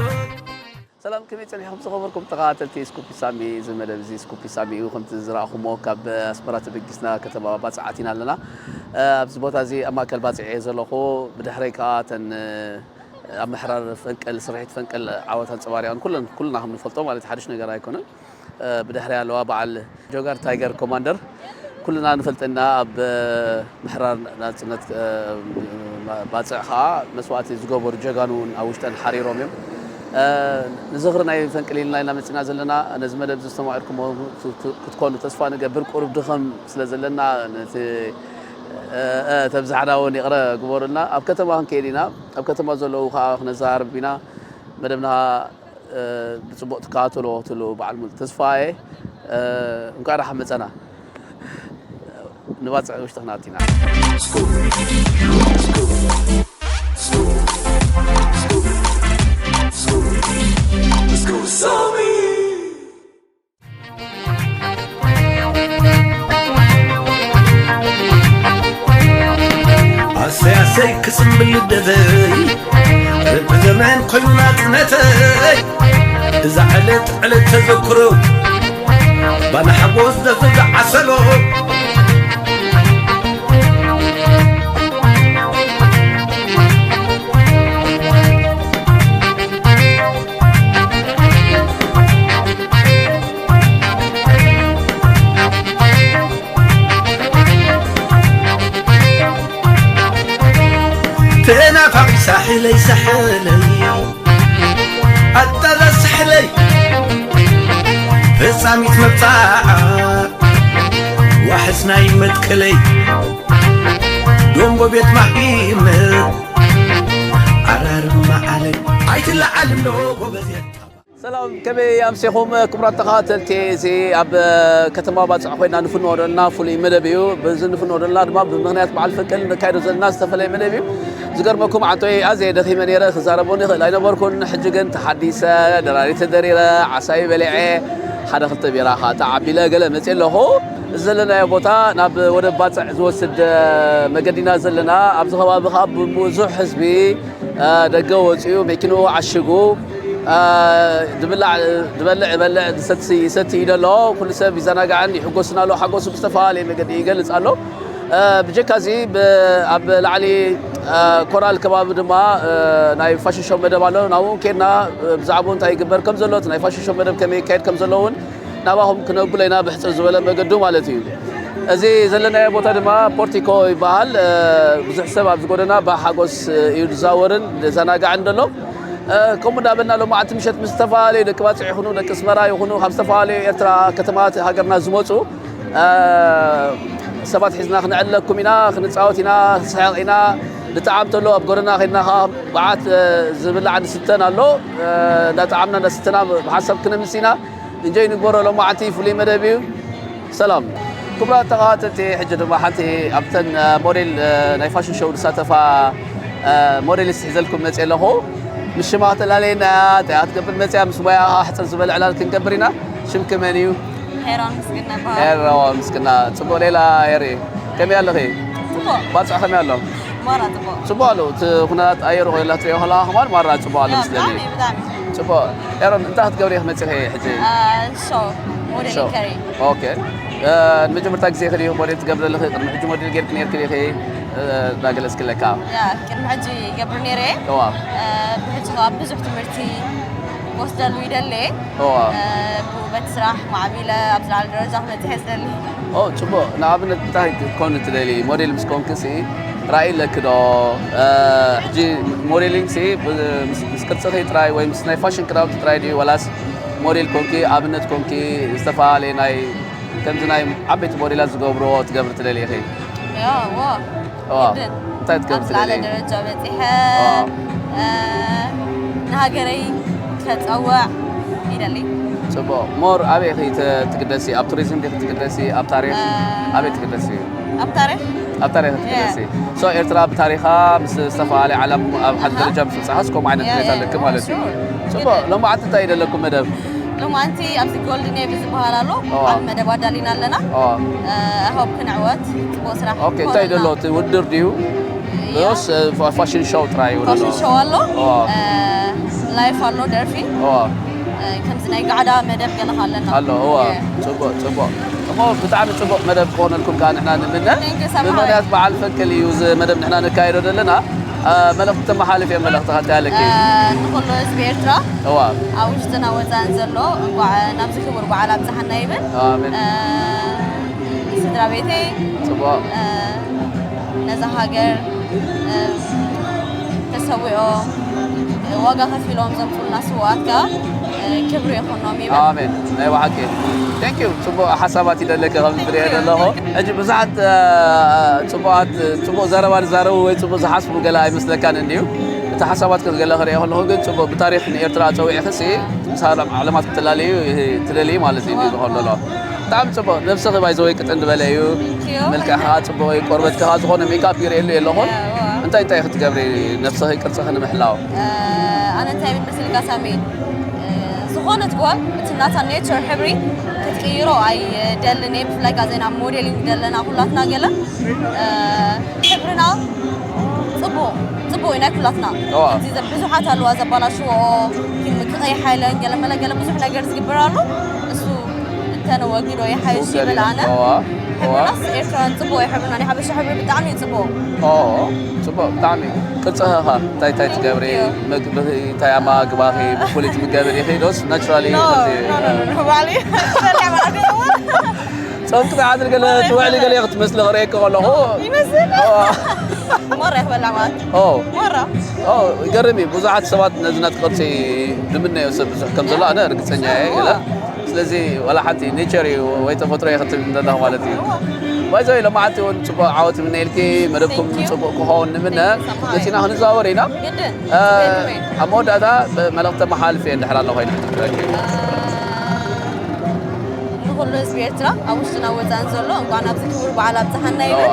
ሰላም፣ ከመይ ጸኒሕኩም ዝኸበርኩም ተኸታተልቲ ስኩፕ ሳሚ? እዚ መደብ እዚ ስኩፕ ሳሚ እዩ። ከምቲ ዝረኣኹሞ ካብ ኣስመራ ተበጊስና ከተማ ባጽዕ ኣቲና ኣለና። እ፣ ኣብዚ ቦታ እዚ ኣብ ማእከል ባጽዕ እየ ዘለኹ። ብድሕረይ ከኣ እተን፣ እ፣ ኣብ ምሕራር ፈንቅል፣ ስርሒት ፈንቅል ዓወት ኣንጸባሪቐን ኩለን፣ ኩልና ከም ንፈልጦ ማለት ሓድሽ ነገር ኣይኮነን። እ፣ ብድሕረይ ኣለዋ በዓል ጆጋር ታይገር ኮማንደር። ኩልና ንፈልጠና ኣብ፣ እ፣ ምሕራር ናጽነት፣ እ፣ ባጽዕ ኸኣ መስዋእቲ ዝገበሩ ጀጋኑ እውን ኣብ ውሽጠን ሓሪሮም እዮም። እ፣ ንዝኽሪ ናይ ፈንቅል ኢልና ኢና መጺና ዘለና። ነዚ መደብ እዚ ዝተማቐርኩሞ ት-፣ ት-፣ ክትኮኑ ተስፋ ንገብር። ቁሩብ ድኸም ስለ ዘለና ነቲ፣ እ፣ እ፣ ተብዛሕና እውን ይቕረ ግበሩልና። ኣብ ከተማ ክንከይድ ኢና። ኣብ ከተማ ዘለዉ ኸኣ ክነዘራርብ ኢና። መደብና፣ እ፣ ብጽቡቕ ትከታተልዎ ክትህልዉ በዓል ሙሉእ ተስፋ እየ። እ፣ እንኳዕ ደሓን መጸና። ንባጽዕ ውሽጢ ክነኣቱ ኢና። ኣሰይ ኣሰይ ክጽምብል ልደተይ፣ ርብዒ ዘመን ኮይኑ ናጽነተይ፣ እዛ ዕለት ዕለት ተዘክሮ፣ ባና ሓጎስ ዘዘ ዝዓሰሎ። ሳሕለይ ሳሕለይ ኣታ ዛ ሳሕለይ ፈጻሚት መብጻዓ ዋሕስ ናይ መትከለይ ዶምቦ ቤት ማሒመ ኣራርማ ዓለይ ኣይትለዓል እንዶ ጎበዝ። ሰላም፣ ከመይ ኣምሲኹም ክቡራት ተኸታተልቲ? እዚ ኣብ ከተማ ባጽዕ ኮይና ንፍንዎ ዘለና ፍሉይ መደብ እዩ። በዚ ንፍንዎ ዘለና ድማ ብምኽንያት በዓል ፈንቅል ነካይዶ ዘለና ዝተፈለየ መደብ እዩ። ዝገርመኩም ዓንቶይ ኣዝየ ደኺመ ነይረ፣ ክዛረቦ ንኽእል ኣይነበርኩን። ሕጂ ግን ተሓዲሰ፣ ደራሪ ተደሪረ፣ ዓሳይ በሊዐ፣ ሓደ ክልተ ቢራ ከዓ ተዓቢለ ገለ መፅእ ኣለኹ። እዚ ዘለናዮ ቦታ ናብ ወደብ ባፅዕ ዝወስድ መገዲና ዘለና። ኣብዚ ከባቢ ከዓ ብዙሕ ህዝቢ ደገ ወፂኡ መኪንኡ ዓሽጉ ዝብላዕ ዝበልዕ ይበልዕ፣ ዝሰቲ ይሰቲ እዩ ዘሎ። ኩሉ ሰብ ይዘናጋዕን ይሕጎስን ኣሎ። ሓጎሱ ብዝተፈላለየ መገዲ ይገልፅ ኣሎ። ብጀካ እዚ ኣብ ላዕሊ ኮራል ከባቢ ድማ ናይ ፋሽን ሾው መደብ ኣሎ። ናብኡ ከድና ብዛዕባኡ እንታይ ይግበር ከም ዘሎ፣ እቲ ናይ ፋሽን ሾው መደብ ከመይ ይካየድ ከም ዘሎ እውን ናባኹም ክነብሎ ኢና፣ ብሕፅር ዝበለ መገዱ ማለት እዩ። እዚ ዘለናዮ ቦታ ድማ ፖርቲኮ ይበሃል። ብዙሕ ሰብ ኣብዚ ጎደና ብሓጎስ እዩ ዝዛወርን ዝዘናጋዕን ዘሎ። ከምኡ እንዳበልና ሎማዕንቲ ምሸት ምስ ዝተፈላለዩ ደቂ ባፅዕ ይኹኑ ደቂ ኣስመራ ይኹኑ ካብ ዝተፈላለዩ ኤርትራ ከተማታት ሃገርና ዝመፁ ሰባት ሒዝና ክነዕልለኩም ኢና፣ ክንፃወት ኢና፣ ክንስሕቕ ኢና። ብጣዕሚ ተሎ ኣብ ጎደና ከድና ከዓ ብዓት ዝብላዕ ንስተን ኣሎ። እንዳጠዓምና እንዳስተና ብሓንሳብ ክነምስ ኢና። እንጆይ ንግበሮ። ሎማዕንቲ ፍሉይ መደብ እዩ። ሰላም ክቡራት ተኸታተልቲ፣ ሕጂ ድማ ሓንቲ ኣብተን ሞዴል ናይ ፋሽን ሾው ዝሳተፋ ሞዴሊስት ሒዘልኩም መፅእ ኣለኹ። ምስ ሽማ ተላለየና እያ፣ እንታይ እያ ትገብር መፅያ፣ ምስ ሞያ ሕፅር ዝበለ ዕላል ክንገብር ኢና። ሽምኪ መን እዩ? ሄሮን ምስግና ይበሃል። ሄሮ ምስግና። ፅቡቕ ሌላ ሄሪ፣ ከመይ ኣለኺ? ፅቡቕ። ባፅዕ ከመይ ኣሎ? ማራ ፅቡቕ። ፅቡቕ ኣሎ። እቲ ኩነታት ኣየሩ ኮይላ ትሪኦ ከለኻ ከማን ማራ ፅቡቕ ኣሎ ያ፣ ምስለኒ። ብጣዕሚ ብጣዕሚ። ፅቡቕ። ኤሮን እንታይ ክትገብሪ ኢኺ መፂኺ ሕጂ? ሾ ሞዴል ሾው። ከሪ ኦኬ። እ፣ ንመጀመርታ ግዜ ኸዲ ሞዴል ትገብሪ ኣለኺ? ቅድሚ ሕጂ ሞዴል ጌርኪ ኔርኪ ዲኺ? እ፣ እናገለጽክለካ። ያ ቅድሚ ሕጂ ይገብር ነይረ። እዋ። እ፣ ብሕጂ ከዓ ብዙሕ ትምህርቲ ወስደሉ ይደለ። እዋ። እ፣ ብውበት ስራሕ ማዕቢለ ኣብ ዝለዓለ ደረጃ ክበፅሕ እየ ዝደሊ። ኦ፣ ጽቡቕ። ንኣብነት እንታይ ክትኮኒ ትደሊ? ሞዴል ምስ ኮንክሲ ራእይ ኣለኪ ዶ? እ፣ ሕጂ ሞዴሊንግ ሲ ብ-፣ ምስ፣ ምስ ቅርጽኺ ጥራይ ወይ ምስ ናይ ፋሽን ክዳውንቲ ጥራይ ድዩ? ወላስ ሞዴል ኮንኪ፣ ኣብነት ኮንኪ፣ ዝተፈላለየ ናይ፣ ከምዚ ናይ ዓበይቲ ሞዴላት ዝገብርዎ ትገብሪ ትደሊ ኢኺ? ያ፣ ዋ። ዋ፣ ግድን። እንታይ ትገብሪ ኣብ ዝለዓለ ትደሊ? ደረጃ በፂሐ፣ ዋ። እ፣ ንሃገረይ ከፀውዕ ይደሊ። ጽቡቕ። ሞር ኣበይ ኢኺ ተ-፣ ትግደሲ? ኣብ ቱሪዝም ዲኺ ትግደሲ? ኣብ ታሪኽ? እ፣ ኣበይ ትግደሲ? ኣብ ታሪኽ? ኣብ ታሪኽ ትግደሲ። ሶ ኤርትራ ብታሪኻ ምስ ዝተፈላለየ ዓለም ኣብ ሓደ ኣሃ። ደረጃ ምስ በጻሕስ ከምኡ ዓይነት ያ፣ ድሌት ያ፣ ኣለኪ ማለት እዩ። ሹር። ጽቡቕ። ሎማዓንቲ እንታይ እዩ ዘለኩም መደብ? ሎማዓንቲ ኣብዚ ጎልድን ኤቭ ዝበሃል ኣሎ። ኦ። ዓቢ መደብ ኣዳሊና ኣለና። ኦ። እ፣ ሆፕ ክንዕወት ጽቡቕ ስራሕ ኦኬ፣ እንታይ ክኾነልና። ደሎ? እቲ ውድድር ድዩ? ያ። ስ ፋሽን ሾው ጥራይ ይውድድር? ፋሽን ሾው ኣሎ። ኦ። እ፣ ላይፍ ኣሎ፣ ደርፊ። ኦ። እ፣ ከምዚ ናይ ጋዕዳ መደብ ገለ ኣለና። ኣሎ፣ እዋ። የ። ጽቡቕ፣ ጽቡቕ። እሞ ብጣዕሚ ጽቡቕ መደብ ክኾነልኩም ከኣ ንሕና ንምነ። Thank you፣ ሰማይ። ብምኽንያት በዓል ፈንቅል እዩ እዚ መደብ ንሕና ነካይዶ ዘለና። እ፣ መልእኽቲ ተመሓላልፍ እየ፣ መልእኽትኻ እንታይ ኣለኪ? እ፣ ንኹሉ ህዝቢ ኤርትራ እዋ። ኣብ ውሽጥና ወጻእን ዘሎ እንኳዕ ናብዚ ክቡር በዓል ኣብጽሓና ይብል። ኣሜን። እ፣ ንስድራ ቤተይ፣ ጽቡቕ። እ፣ ነዛ ሃገር፣ እ፣ ተሰዊኦም፣ እ፣ ዋጋ ከፊሎም ዘምጹልና ስውኣት ከኣ፣ እ፣ ክብሪ ይኹኖም ይብል። ኣሜን። ናይ ብሓቂ። Thank you። ጽቡቕ ሓሳባት ይደለካ ከም ዝሪኦ ዘለኹ። ሕጂ ብዙሓት፣ እ፣ ጽቡቓት፣ ጽቡቕ ዘረባ ዝዛረቡ ወይ ጽቡቕ ዝሓስቡ ገለ ኣይመስለካን እንድዩ። እቲ ሓሳባት ገለ ክሪኦ ከለኹ ግን ጽቡቕ ብታሪኽ ንኤርትራ ኣጸዊዕኽሲ ምስ ዓለም-፣ ዓለማት ክትላለዩ ትደልዩ ማለት እዩ ዝኸውን ዘሎ። ብጣዕሚ ጽቡቕ። ነብስኺ ባይዘወይ ቅጥን ዝበለ እዩ። Thank you። መልክዕኻ ጽቡቕ እዩ። ቆርበትካ ዝኾነ ሜክኣፕ ይርእየሉ የለኹን። Yeah፣ wow። እንታይ እንታይ ክትገብሪ ነብስኺ ቅርጽኺ ንምሕላው? ኣነ እንታይ ይብል መሲልካ ሳሚ፣ ዝኾነት ጓል እቲ ናታ ኔቸር ሕብሪ ክትቅይሮ ኣይደልን እየ። ብፍላይ ጋዜና ሞዴሊንግ ዘለና ኩላትና ገለ፣ እ፣ ሕብርና ጽቡቕ፣ ጽቡቕ እዩ ናይ ኩላትና። እዋ። እዚ ዘ-፣ ብዙሓት ኣለዋ ዘባላሽዎ፣ ክም-፣ ክቐይሓ ኢለን ገለ መለ ገለ ብዙሕ ነገር ዝግበር ኣሎ። እሱ እንተነወግዶ ይሓይሽ ይብል ኣነ። እዋ፣ እዋ። ሕብርናስ ኤርትራውያን ጽቡቕ እዩ ሕብርና። ናይ ሓበሻ ሕብሪ ብጣዕሚ እዩ ጽቡቕ። ኦ፣ ጽቡቕ፣ ብጣዕሚ። ቅርጽኺ ኸ እንታይ እንታይ ትገብሪ? Thank you። መግብኺ እንታይ ኣመጋግባኺ? ብፍሉይ ትምገቢ ዲኺ ዶስ ናቹራሊ No፣ ከምዚ? No, no, no, no። ባዕለይ ዝሰርሕ ባዕለይ እየ። ጾም ክትሓድሪ ገለ ትውዕሊ ገለ ክትመስሊ ክርእየኪ ከለኹ። ይመስል? ኦ። ሞራ ይኽበላ ማለት ኦ ሞራ ኦ ይገርም እዩ። ብዙሓት ሰባት ነዚ ናት ቅርፂ ንምነዮ ሰብ ብዙሕ ከም ዘሎ ኣነ ርግፀኛ እየ። ገለ ስለዚ ዋላ ሓንቲ ኔቸር እዩ ወይ ተፈጥሮ እየ ክትብል እንደለኹ ማለት እዩ። ባይዘ ለማዓልቲ እውን ፅቡቅ ዓወት ምነየልኪ። መደብኩም ፅቡቅ ክኸውን ንምነ። መፂና ክንዘዋወር ኢና። ግድን ኣብ መወዳእታ መልእክቲ መሓልፍ እየ እንድሕር ኣሎ ኮይና ንኩሉ ህዝቢ ኤርትራ ኣብ ውሽጥና ወፃእን ዘሎ እንኳን ኣብዚ ክቡር በዓል ኣብፀሓና ይብል።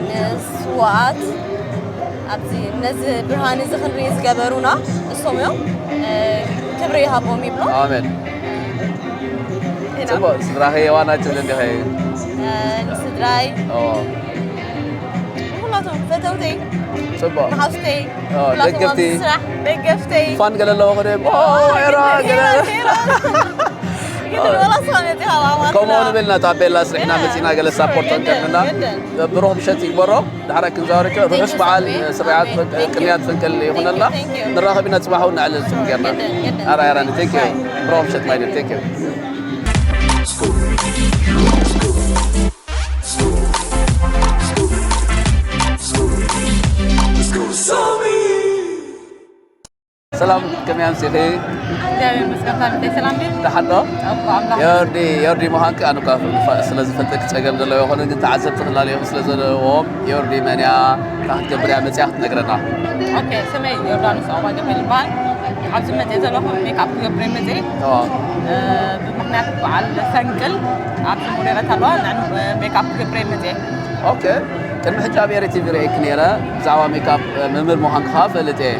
ንስዋኣት ኣብዚ ነዚ ብርሃን እዚ ክንርኢ ዝገበሩና እሶም እዮም። ክብሪ ይሃቦም ይብሎ። ኣሜን። ፅቡቅ ስድራኸ የዋና ጭል እንዲኸ ንስድራይ ኦ ንኩላቶም ፈተውተይ ፅቡቅ መሓውስተይ ኦ፣ ኩላቶም ደገፍቲ። ኣብዚ ስራሕ ደገፍተይ ፋን ገለ ኣለዎ ቅድም ኦ ኤራ ገለ ግድን ወላ ስኻ መፂኻ ብኣማትና ከምኡ ንብል ኢና። ታቤላ ስሪሕና መፂና ገለ ሳፖርት ንገብርና። ብሩኽ ምሸት ይግበሮ። ዳሕራይ ክንዛወረከ ርሑስ በዓል ስርዓት ቅንያት ፈንቅል ይኹነልና። ንራኸብ ኢና። ፅባሕ እውን ንዕለል ፅቡቅ ጌርና። ኣራ ኣራ ቴንክ ዩ። ብሩኽ ምሸት ማይደል ቴንክ ዩ። ሰላም ከመይ ኣምሲኺ? እግዚኣብሔር ይመስገን። ሰላም ድዩ? ደሓን ዶ? እኮ ኣምላኽ ዮርዲ ዮርዲ ምዃንኪ ኣነ እኳ ስለ ዝፈልጠኪ ጸገም ዘለዎ ይኾነ፣ ግን ተዓዘብቲ ክላለዮም ስለ ዘለዎም ዮርዲ መን እያ፣ እንታይ ክትገብር እያ መጽያ ክትነግረና። ኦኬ፣ ስመይ ዮርዳኖስ ኣባ ገብርኤል ይበሃል። ኣብዚ መጽእ ዘለኹ ሜክኣፕ ክገብር እየ መጽእ። ኦ፣ ብምኽንያት በዓል ፈንቅል ኣብዚ ሙሌረት ኣለዋ ንዕኑ ሜክኣፕ ክገብር እየ መጽእ። ኦኬ። ቅድሚ ሕጂ ኣብ ኤሪ ቲቪ ርእየኪ ነይረ፣ ብዛዕባ ሜክኣፕ መምህር ምዃንኪ ከኣ ፈልጥ እየ።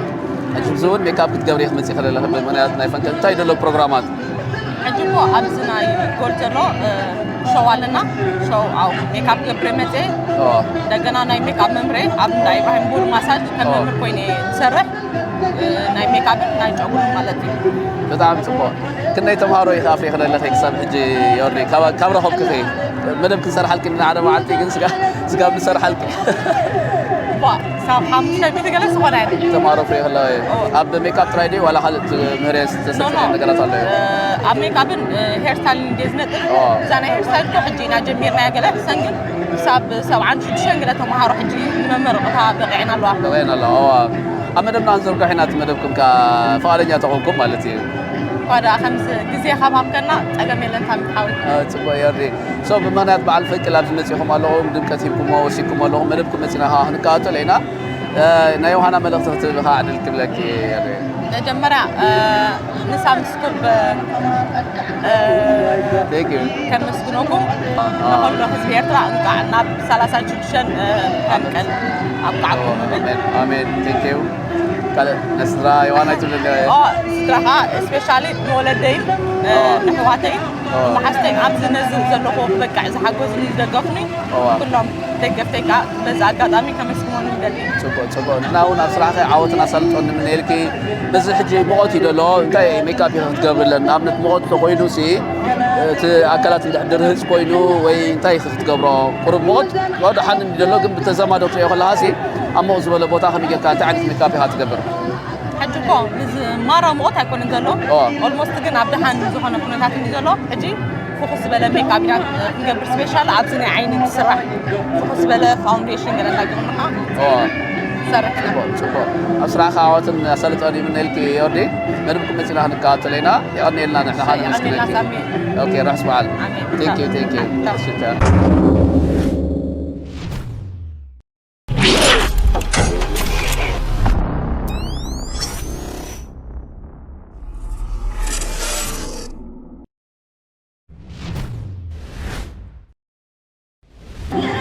ሕጂ ብዚ እውን ሜክኣፕ ክትገብሪ ክትመጽኢ ከለለኺ ብምኽንያት ናይ ፈንቅል እንታይ ደሎ ፕሮግራማት? ሕጂ እኮ ኣብዚ ናይ ጎል ዘሎ እ፣ ሾው ኣለና። ሾው ኣው ሜክኣፕ ገብረ መጽእ ኦ፣ እንደገና ናይ ሜክኣፕ መምሬ ኣብ እንዳ ኢብራሂም ቡል ማሳጅ ከም ኦ። መምህር ኮይነ ዝሰርሕ እ፣ ናይ ሜክኣፕን ናይ ጨጉርን ማለት እዩ። ብጣዕሚ ጽቡቕ። ክንደይ ተምሃሮ ኢኺ ኣፍሪኺ ዘለኺ ክሳብ ሕጂ ዮርዲ? ካብ ካብ ረኸብክኺ መደብ ክንሰርሓልኪ ኢና ሓደ መዓልቲ፣ ግን ስጋ ስጋ ክንሰርሓልኪ ባ፣ ክሳብ ሓሙሽተ ሚእቲ ገለ ዝኾነ ኣይነ ተምሃሮ ኣፍሪኺ ኣለዋ። ኣብ ሜክኣፕ ጥራይ ድዩ ዋላ ካልእ ትምህርዮ ዝተሰልጠነ ነገራት ኣሎ? ኣብ ሜክኣፕን ሄርስታይልን እንደ ዝነጥር ኦ። እዛ ናይ ሄርስታይል እኮ ሕጂ ኢና ጀሚርናያ ገለ ሕሰን ግን ክሳብ ሰብዓን ሽዱሽተን ገለ ተምሃሮ ሕጂ ንመመረቕታ በቂዕና ኣለዋ። ተባይና ኣለዋ። እዋ ኣብ መደብና ክንዘርግሖ ኢና። እቲ መደብኩም ከኣ ፍቓደኛ ተኾንኩም ማለት እዩ። እኳ ደኣ ከምዚ ግዜ ካብ ሃብከና ጸገም የለን ሳሚት ሓወይ። እ፣ ጽቡቕ ዮርዲ። ሶ ብምኽንያት በዓል ፈንቅል ኣብዚ መጺኹም ኣለኹም፣ ድምቀት ሂብኩሞ ወሲድኩም ኣለኹም። መደብኩም መጺና ከኣ ክንከታተሎ ኢና። እ፣ ናይ ዮሃና መልእኽቲ ክትህቢ ከኣ ዕድል ክብለኪ ዮርዲ። መጀመርያ እ፣ ንሳም ስኩፕ እ፣ Thank you። ከመስግነኩም ንኸሎ ህዝቢ ኤርትራ እንቃዕ ናብ ሰላሳን ሽዱሽተን እ፣ ፈንቅል ኣብቃዕኩም እብል። ኣሜን ኣሜን። Thank you። ካልእ ናይ ስድራ ዮሃና ይትብለኒ። ኦ፣ ስድራኻ ስፔሻሊ ንወለደይን እ፣ ንኣሕዋተይን ንመሓዝተይን ኣብዚ ነዚ ዘለኹ ክበቅዕ ዝሓገዙኒ ዝደገፉኒ እዋ። ኩሎም ደገፍተይ ከዓ በዚ ኣጋጣሚ ከመስግኖም ይደሊ። ጽቡቅ ጽቡቅ። ንሕና እውን ኣብ ስራሕኸ ዓወትን ኣሳልጦን ንምነየልኪ። በዚ ሕጂ ሙቐት እዩ ዘሎ፣ እንታይ ሜክኣፕ ኢኺ ክትገብርለን? ንኣብነት ሙቐት እንተኾይኑ ሲ እቲ ኣካላት እንድሕር ድርህፅ ኮይኑ ወይ እንታይ ኢኺ ክትገብሮ? ቁሩብ ሙቐት ደሓን እንዲ ዘሎ፣ ግን ብተዛማዶ ክትሪኦ ከለኻ ሲ ኣብ ሙቕ ዝበለ ቦታ ከመይ ጌርካ እንታይ ዓይነት ሜክኣፕ ኢኻ ትገብር? ሕጂ እኮ እዚ ማራ ሙቐት ኣይኮነን ዘሎ። ኦ። ኦልሞስት ግን ኣብ ደሓን ዝኾነ ኩነታት እንዲ ዘሎ። ሕጂ ፍኹስ ዝበለ ሜክኣፕ ኢና ክንገብር ስፔሻል ኣብዚ ናይ ዓይኒ ትስራሕ ፍኹስ ዝበለ ፋውንዴሽን ገለ እናገበርና ኦ፣ ሰርሕ ኢና። ጽቡቕ ጽቡቕ። ኣብ ስራሕኻ ዓወትን ኣሳልጦን ይምነየልኪ ዮርዲ። መደብኩም መጺና ክንከታተሎ ኢና። የቐንየልና ንሕና ኸኣ የቐንየልና ነመስግነኪ። ሳሚ። ኦኬ፣ ርሑስ በዓል። ኣሜን። Thank you, thank you። ቻው። እሺ፣ ቻው።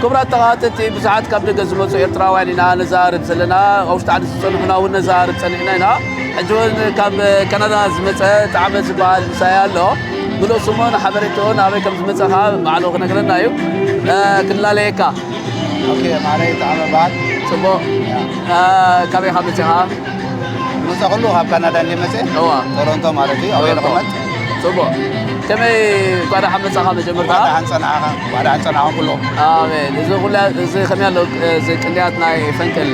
ክቡራት ተኸታተልቲ፣ ብዙሓት ካብ ደገ ዝመጹ ኤርትራውያን ኢና ነዘራርብ ዘለና። ኣብ ውሽጢ ዓዲ ዝጸንሑና እውን ነዘራርብ ጸኒሕና ኢና። ሕጂ እውን ካብ ካናዳ ዝመጸ ጣዕመ ዝበሃል ምሳይ ኣሎ። ምሉእ ስሙን ሓበሬትኡን ኣበይ ከም ዝመጸ ኸኣ ባዕሉ ክነግረና እዩ። እ፣ ክንላለየካ። ኦኬ፣ ማረይ ጣዕመ በዓል። ጽቡቕ። እ፣ ካበይ ኢኻ መጺኻ? ዝመጸኹሉ ካብ ካናዳ እንደ መጸ እዋ። ቶሮንቶ ማለት እዩ። ኣብየ ቶሮንቶ። ንቕመጥ ጽቡቕ። ከመይ እንኳዕ ደሓን መጻኻ መጀመርታ? ባዕዳ ሓንጸናኻ ባዕዳ ሓንጸናኻ ኩሎ ኣሜን። እዚ ኩላ እዚ ከመይ ኣሎ? እዚ ቅንያት ናይ ፈንቅል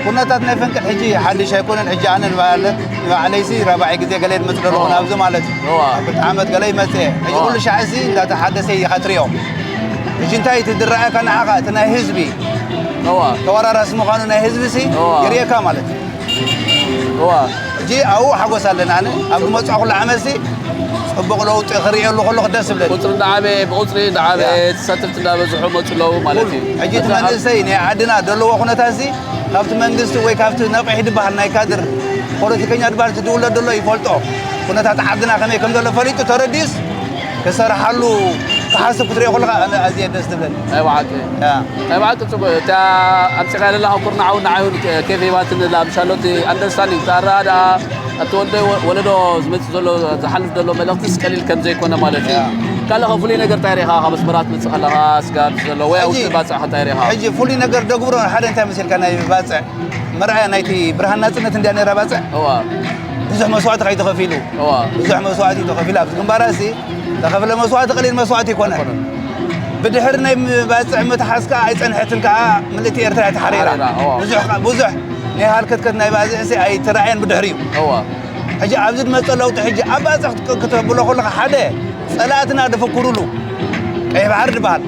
ኩነታት ናይ ፈንቅል ሕጂ ሓድሽ ኣይኮነን። ሕጂ ኣነ ንባዕለ- ንባዕለይሲ ራብዓይ ግዜ ገለ ዝመጽእ ዘለኹ እዋ። ናብዚ ማለት እዩ። እዋ። ክልተ ዓመት ገለ ይመጽእ እየ። ሕጂ እዋ። ኩሉ ሻዕ እዚ እንዳተሓደሰ ኢኻ ትሪኦ። ሕጂ እንታይ እቲ ዝረኣየካ ንዓኻ፣ እቲ ናይ ህዝቢ እዋ። ተወራራሲ ምዃኑ ናይ ህዝቢ ሲ እዋ። ይርእየካ ማለት እዩ። እዋ። ሕጂ ኣብኡ ሓጎስ ኣለና። ኣነ ኣብ ዝመፅኦ ኩሉ ዓመት ሲ ፅቡቕ ለውጢ ክርእየሉ ከለኹ ደስ ይብለኒ። ቁፅሪ እንዳዓበየ፣ ብቁፅሪ እንዳዓበየ፣ ያ። ተሳተፍቲ እንዳበዝሑ መፁ ኣለዉ ማለት እዩ። ሕጂ እቲ በዛ መንእሰይ ናይ ዓድና ዘለዎ ኩነታት ሲ ካብቲ መንግስቲ ወይ ካብቲ ነቒሕ ዝበሃል ናይ ካድር ፖለቲከኛ ዝበሃል እቲ ዝውለድ ዘሎ ይፈልጦ። ኩነታት ዓድና ከመይ ከም ዘሎ ፈሊጡ ተረዲኡስ ክሰርሓሉ ክሓስብ ክትሪኦ ከለኻ ኣነ ኣዝየ ደስ ትብለኒ። ናይ ብሓቂ። ያ። ናይ ብሓቂ ጽቡቅ። እታ ኣምጺኻ ዘለኻ ኩርናዕ እውን ንዓይ እውን ኬፍ ሂባትኒ ኣላ። ምሻሎ እቲ ኣንደርስታንዲንግ፣ እቲ ኣረዳድኣ፣ ኣብቲ ወልዶ ወለዶ ዝመጽእ ዘሎ፣ ዝሓልፍ ዘሎ መልእኽትስ ቀሊል ከም ዘይኮነ ማለት እዩ። ያ። ካልእ ኸ ፍሉይ ነገር እንታይ ርኢኻ? ካብ ኣስመራ ትመጽእ ከለኻ ስጋብ ዘሎ ወይ ኣብ ሕጂ፣ ውሽጢ ባጽዕ ኸ እንታይ ርኢኻ? ሕጂ ፍሉይ ነገር ደግብሮ ሓደ እንታይ መሲልካ ናይ ባጽዕ መርኣያ ናይቲ ብርሃን ናጽነት እንድያ ነይራ ባጽዕ። እዋ። ብዙሕ መስዋእቲ ከይተኸፊሉ። እዋ። ብዙሕ መስዋእቲ ተኸፊሉ። ኣብዚ ግንባራ እዚ ተኸፍለ መስዋእቲ ቀሊል መስዋእቲ ኣይኮነን። ኣይኮነን። ብድሕሪ ናይ ባጽዕ ምትሓዝ ከኣ ኣይጸንሐትን ከኣ ምልእቲ ኤርትራ እያ ተሓሪራ። ተሓሪራ፣ እዋ። ብዙሕ ከኣ፣ ብዙሕ ናይ ሃልከትከት ናይ ባጽዕ ሲ ኣይተራእየን ብድሕሪኡ። እዋ። ሕጂ ኣብዚ ዝመጸ ለውጢ ሕጂ ኣብ ባጽዕ ክት-፣ ክተብሎ ከለኻ ሓደ ጸላእትና ደፈኩሩሉ ቀይሕ ባሕሪ ዝበሃል።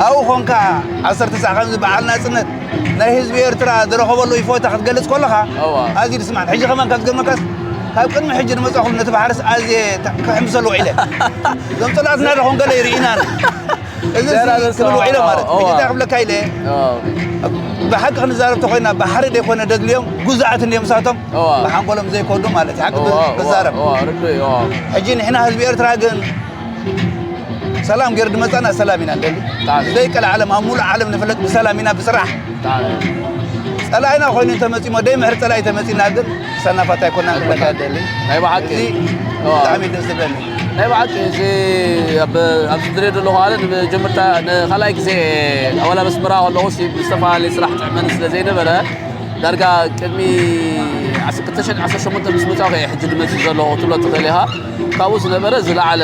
ኣብኡ ኾንካ ዓሰርተ ትሽዓተ ከምዚ በዓል ናጽነት ናይ ህዝቢ ኤርትራ ዝረኸበሉ ይፎታ ክትገልጽ ከለኻ እዋ። ኣዝዩ ዝስማዕን። ሕጂ ከማን ካብ ዝገርመካስ ካብ ቅድሚ ሕጂ ዝመጻኹሉ ነቲ ባሕርስ ኣዝየ ተ-፣ ክሕምሰሉ ውዒለ። እዞም ጸላእትና ዶ ኾን ገለ ይርኢናን እዚ ዘረባ ክብል ውዒለ ማለት እዩ። እዋ። እንታይ ክብለካ ኢለ እዋ። ብሓቂ ክንዛረብ ተኾይና ባሕሪ ደይኮነ ደድልዮም ጉዛኣት እንድዮም ንሳቶም እዋ። ብሓንጎሎም ዘይከዱ ማለት እዩ። ሓቂ እዋ፣ ክዛረብ። እዋ፣ ርዱእ እዩ፣ እዋ። ሕጂ ንሕና ህዝቢ ኤርትራ ግን ሰላም ገይሩ ድመጻና ሰላም ኢና ንደሊ። ብጣዕሚ። ዘይቀልዓለም ኣብ ሙሉእ ዓለም ንፍለጥ ብሰላም ኢና ብስራሕ። ብጣዕሚ። ጸላኢና ኮይኑ እንተመጺሞ ደይ ምሕር ጸላኢ ተመጺና ግን ሰናፋት ኣይኮናን ክብለካ ኣይኮናን። ደሊ። ናይ ብሓቂ። እዚ እዋ። ብጣዕሚ ደስ ዝብለኒ። ናይ ብሓቂ እዚ ኣብ፣ ኣብዚ ዝሪኦ ዘለኹ ኣነ ንመጀመርታ ንኻልኣይ ግዜ ኣባል ኣብ ኣስመራ ከለኹ ሲ ብዝተፈላለየ ስራሕ ጥዕመኒ ስለ ዘይነበረ ዳርጋ ቅድሚ ዓሰርተ ክልተ ሽሕን ዓሰርተ ሸሞንተን ምስ መጻኹ እየ ሕጂ ዝመጽእ ዘለኹ ክትብሎ ትኽእል ኢኻ። ካብኡ ዝነበረ ዝለዓለ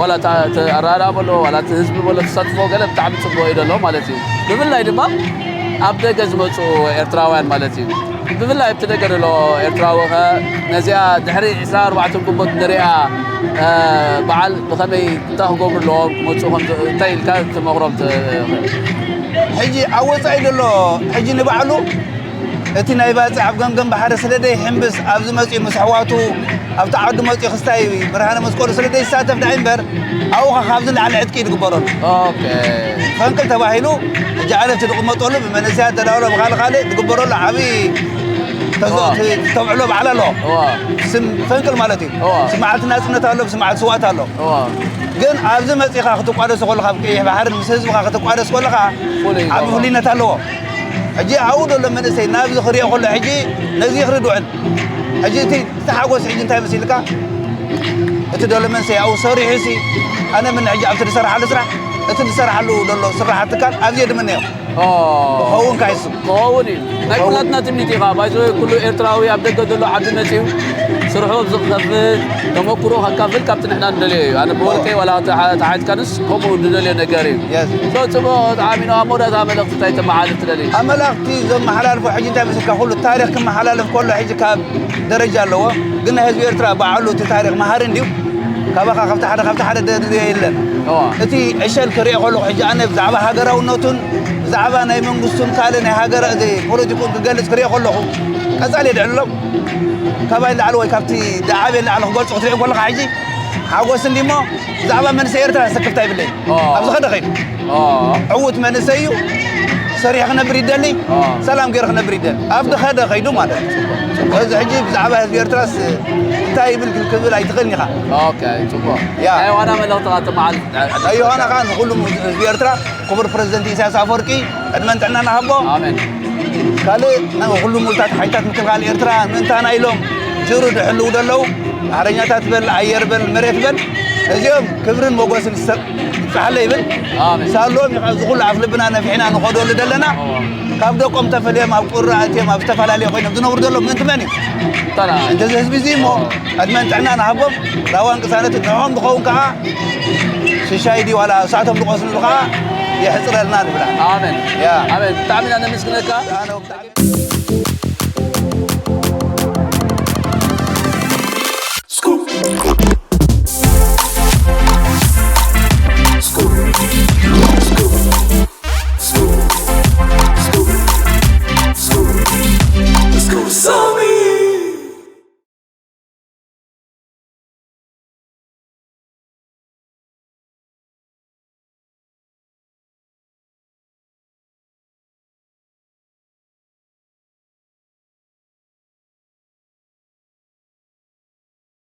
ዋላ እታ፣ እቲ ኣረዳድኣ በሎ፣ ዋላ እቲ ህዝቢ በሎ፣ ተሳትፎ ገለ ብጣዕሚ ጽቡቕ እዩ ዘሎ ማለት እዩ። ብፍላይ ድማ ኣብ ደገ ዝመጹ ኤርትራውያን ማለት እዩ። ብፍላይ ኣብቲ ደገ ዘሎ ኤርትራዊ ኸ ነዚኣ ድሕሪ ዕስራን ኣርባዕተን ግንቦት ንሪኣ፣ እ፣ በዓል ብኸመይ እንታይ ክገብሩ ኣለዎም ክመጹ ከም ዝ-፣ እንታይ ኢልካ ትመኽሮም ት-፣ ሕጂ ኣብ ወጻኢ ዘሎ ሕጂ ንባዕሉ እቲ ናይ ባጽዕ ኣብ ገምገም ባሕሪ ስለ ደይሕምብስ፣ ኣብዚ መጺኡ ምስ ኣሕዋቱ፣ ኣብቲ ዓዱ መጺኡ ክስታይ ብርሃነ መስቀሉ ስለ ደይሳተፍ ደኣ እምበር፣ ኣብኡ ኸ ካብዚ ንላዕሊ ዕጥቂ እዩ ዝግበረሉ። ኦኬ። ፈንቅል ተባሂሉ፣ ሕጂ ዓለፍቲ ዝቕመጠሉ፣ ብመንእሰያት ተዳውሎ፣ ብኻልእ ካልእ ዝግበረሉ ዓብዪ ተዘ-፣ እዋ። ተ-፣ ተብዕሎ በዓል ኣሎ። እዋ። ስም ፈንቅል ማለት እዩ። እዋ። ስም መዓልቲ ናጽነት ኣሎ፣ ስም መዓልቲ ስዋት ኣሎ። እዋ። ግን ኣብዚ መጺኻ ክትቋደሶ ከለኻ፣ ኣብ ቀይሕ ባሕሪ ምስ ህዝብኻ ክትቋደስ ከለኻ፣ ፍሉይ ዓቢ ይገብሮ። ፍሉይነት ኣለዎ። ሕጂ ኣብኡ ዘሎ መንእሰይ ናብዚ ክሪኦ ከሎ፣ ሕጂ ነዚ ክርድኦን። ሕጂ እቲ፣ እቲ ሓጎስ ሕጂ እንታይ መሲልካ? እቲ ዘሎ መንእሰይ ኣብኡ ሰሪሑ ሲ፣ ኣነ ምን ሕጂ ኣብቲ ዝሰርሓሉ ስራሕ፣ እቲ ዝሰርሓሉ ዘሎ ስራሓት ትካል ኣብየ ድምነዮ። ኦ። ክኸውን ካይሱ። ክኸውን እዩ። ናይ ክኸውን። ኩላትና ትምኒት ኢኻ። ባይዘወይ ኩሉ ኤርትራዊ ኣብ ደገ ዘሎ ዓዲ መጺኡ ስርሑ ኣብዚ ክኸፍት፣ ተመኩሮ ከካፍል ካብቲ ንሕና ንደልዮ እዩ። ኣነ ብወልቀይ ዋላ ተዓ-፣ ተዓይትካንስ ከምኡ ንደልዮ ነገር እዩ። የስ። ሶ ጽቡቕ፣ ብጣዕሚ ነው። ኣብ መወዳእታ መልእኽቲ እንታይ ተመሓላልፍ ትደሊ? ኣብ መልእኽቲ ዘመሓላልፎ ሕጂ እንታይ መስልካ፣ ኩሉ ታሪኽ ክመሓላለፍ ከሎ ሕጂ ካብ ደረጃ ኣለዎ። ግን ናይ ህዝቢ ኤርትራ ባዕሉ እቲ ታሪኽ መሃሪ እንድዩ። ካባኻ ካብቲ ሓደ፣ ካብቲ ሓደ ደድልዮ የለን። እዋ። እቲ ዕሸል ክሪኦ ከለኹ ሕጂ ኣነ ብዛዕባ ሃገራውነቱን ብዛዕባ ናይ መንግስቱን ካልእ ናይ ሃገር፣ እዚ ፖለቲኩን ክገልጽ ክሪኦ ከለኹ ቀጻሊ የድዕልሎም። ካባይ ንላዕሊ ወይ ካብቲ ዝዓበየ ንላዕሊ ክገልጹ ክትሪኦ ከለኻ ሕጂ ሓጎስ እንድሞ ብዛዕባ መንእሰይ ኤርትራ ስክፍታ ይብለይ። ኦ። ኣብዚ ኸደ ኸይዱ። ኦ። ዕዉት መንእሰይ እዩ። ሰሪሑ ክነብር ይደሊ። ኦ። ሰላም ገይሩ ክነብር ይደሊ። ኣብ ዝኸደ ኸይዱ ማለት እዩ። ስለዚ ሕጂ ብዛዕባ ህዝቢ ኤርትራስ እንታይ ይብል ክብል ኣይትኽእልን ኢኻ። ኦኬ፣ ጽቡቕ። ያ። ናይ ዋና መልእኽትኻ ትመዓል። ናይ ዮሃና ኸዓ ንኹሉ ህዝቢ ኤርትራ ክቡር ፕረዚደንት ኢሳያስ ኣፈወርቂ ዕድመን ጥዕናን ይሃቦ። ኣሜን። ካልእ ናይ ኩሉ ሙሉታት ሓይልታት ምክልኻል ኤርትራ ምእንታና ኢሎም ጅሩ ድሕልው ደለዉ ባሕረኛታት በል፣ ኣየር በል፣ መሬት በል፣ እዚኦም ክብርን ሞገስን ይሰ-፣ ይብጻሓለ ይብል። ኣሜን። ሳሎም እዩ ካብዚ ኩሉ ኣፍ ልብና ነፊሕና ንኸደሉ ደለና። ኣዎ። ካብ ደቆም ተፈልዮም ኣብ ቁራ ኣትዮም ኣብ ዝተፈላለየ ኮይኖም ዝነብሩ ዘለዉ ምእንቲ መን እዩ? እንተና። እንተዚ ህዝቢ እዚ እሞ ዕድመን ጥዕናን ሃቦም ራዋን ቅሳነትን ንዕኦም ዝኸውን ከኣ ሽሻይ ድዩ ዋላ እሳቶም ዝቆስንሉ ከኣ የሕጽረልና ንብላ። ኣሜን። ያ። ኣሜን። ብጣዕሚ ኢና ነመስግነካ። ኣነ እውን ብጣዕሚ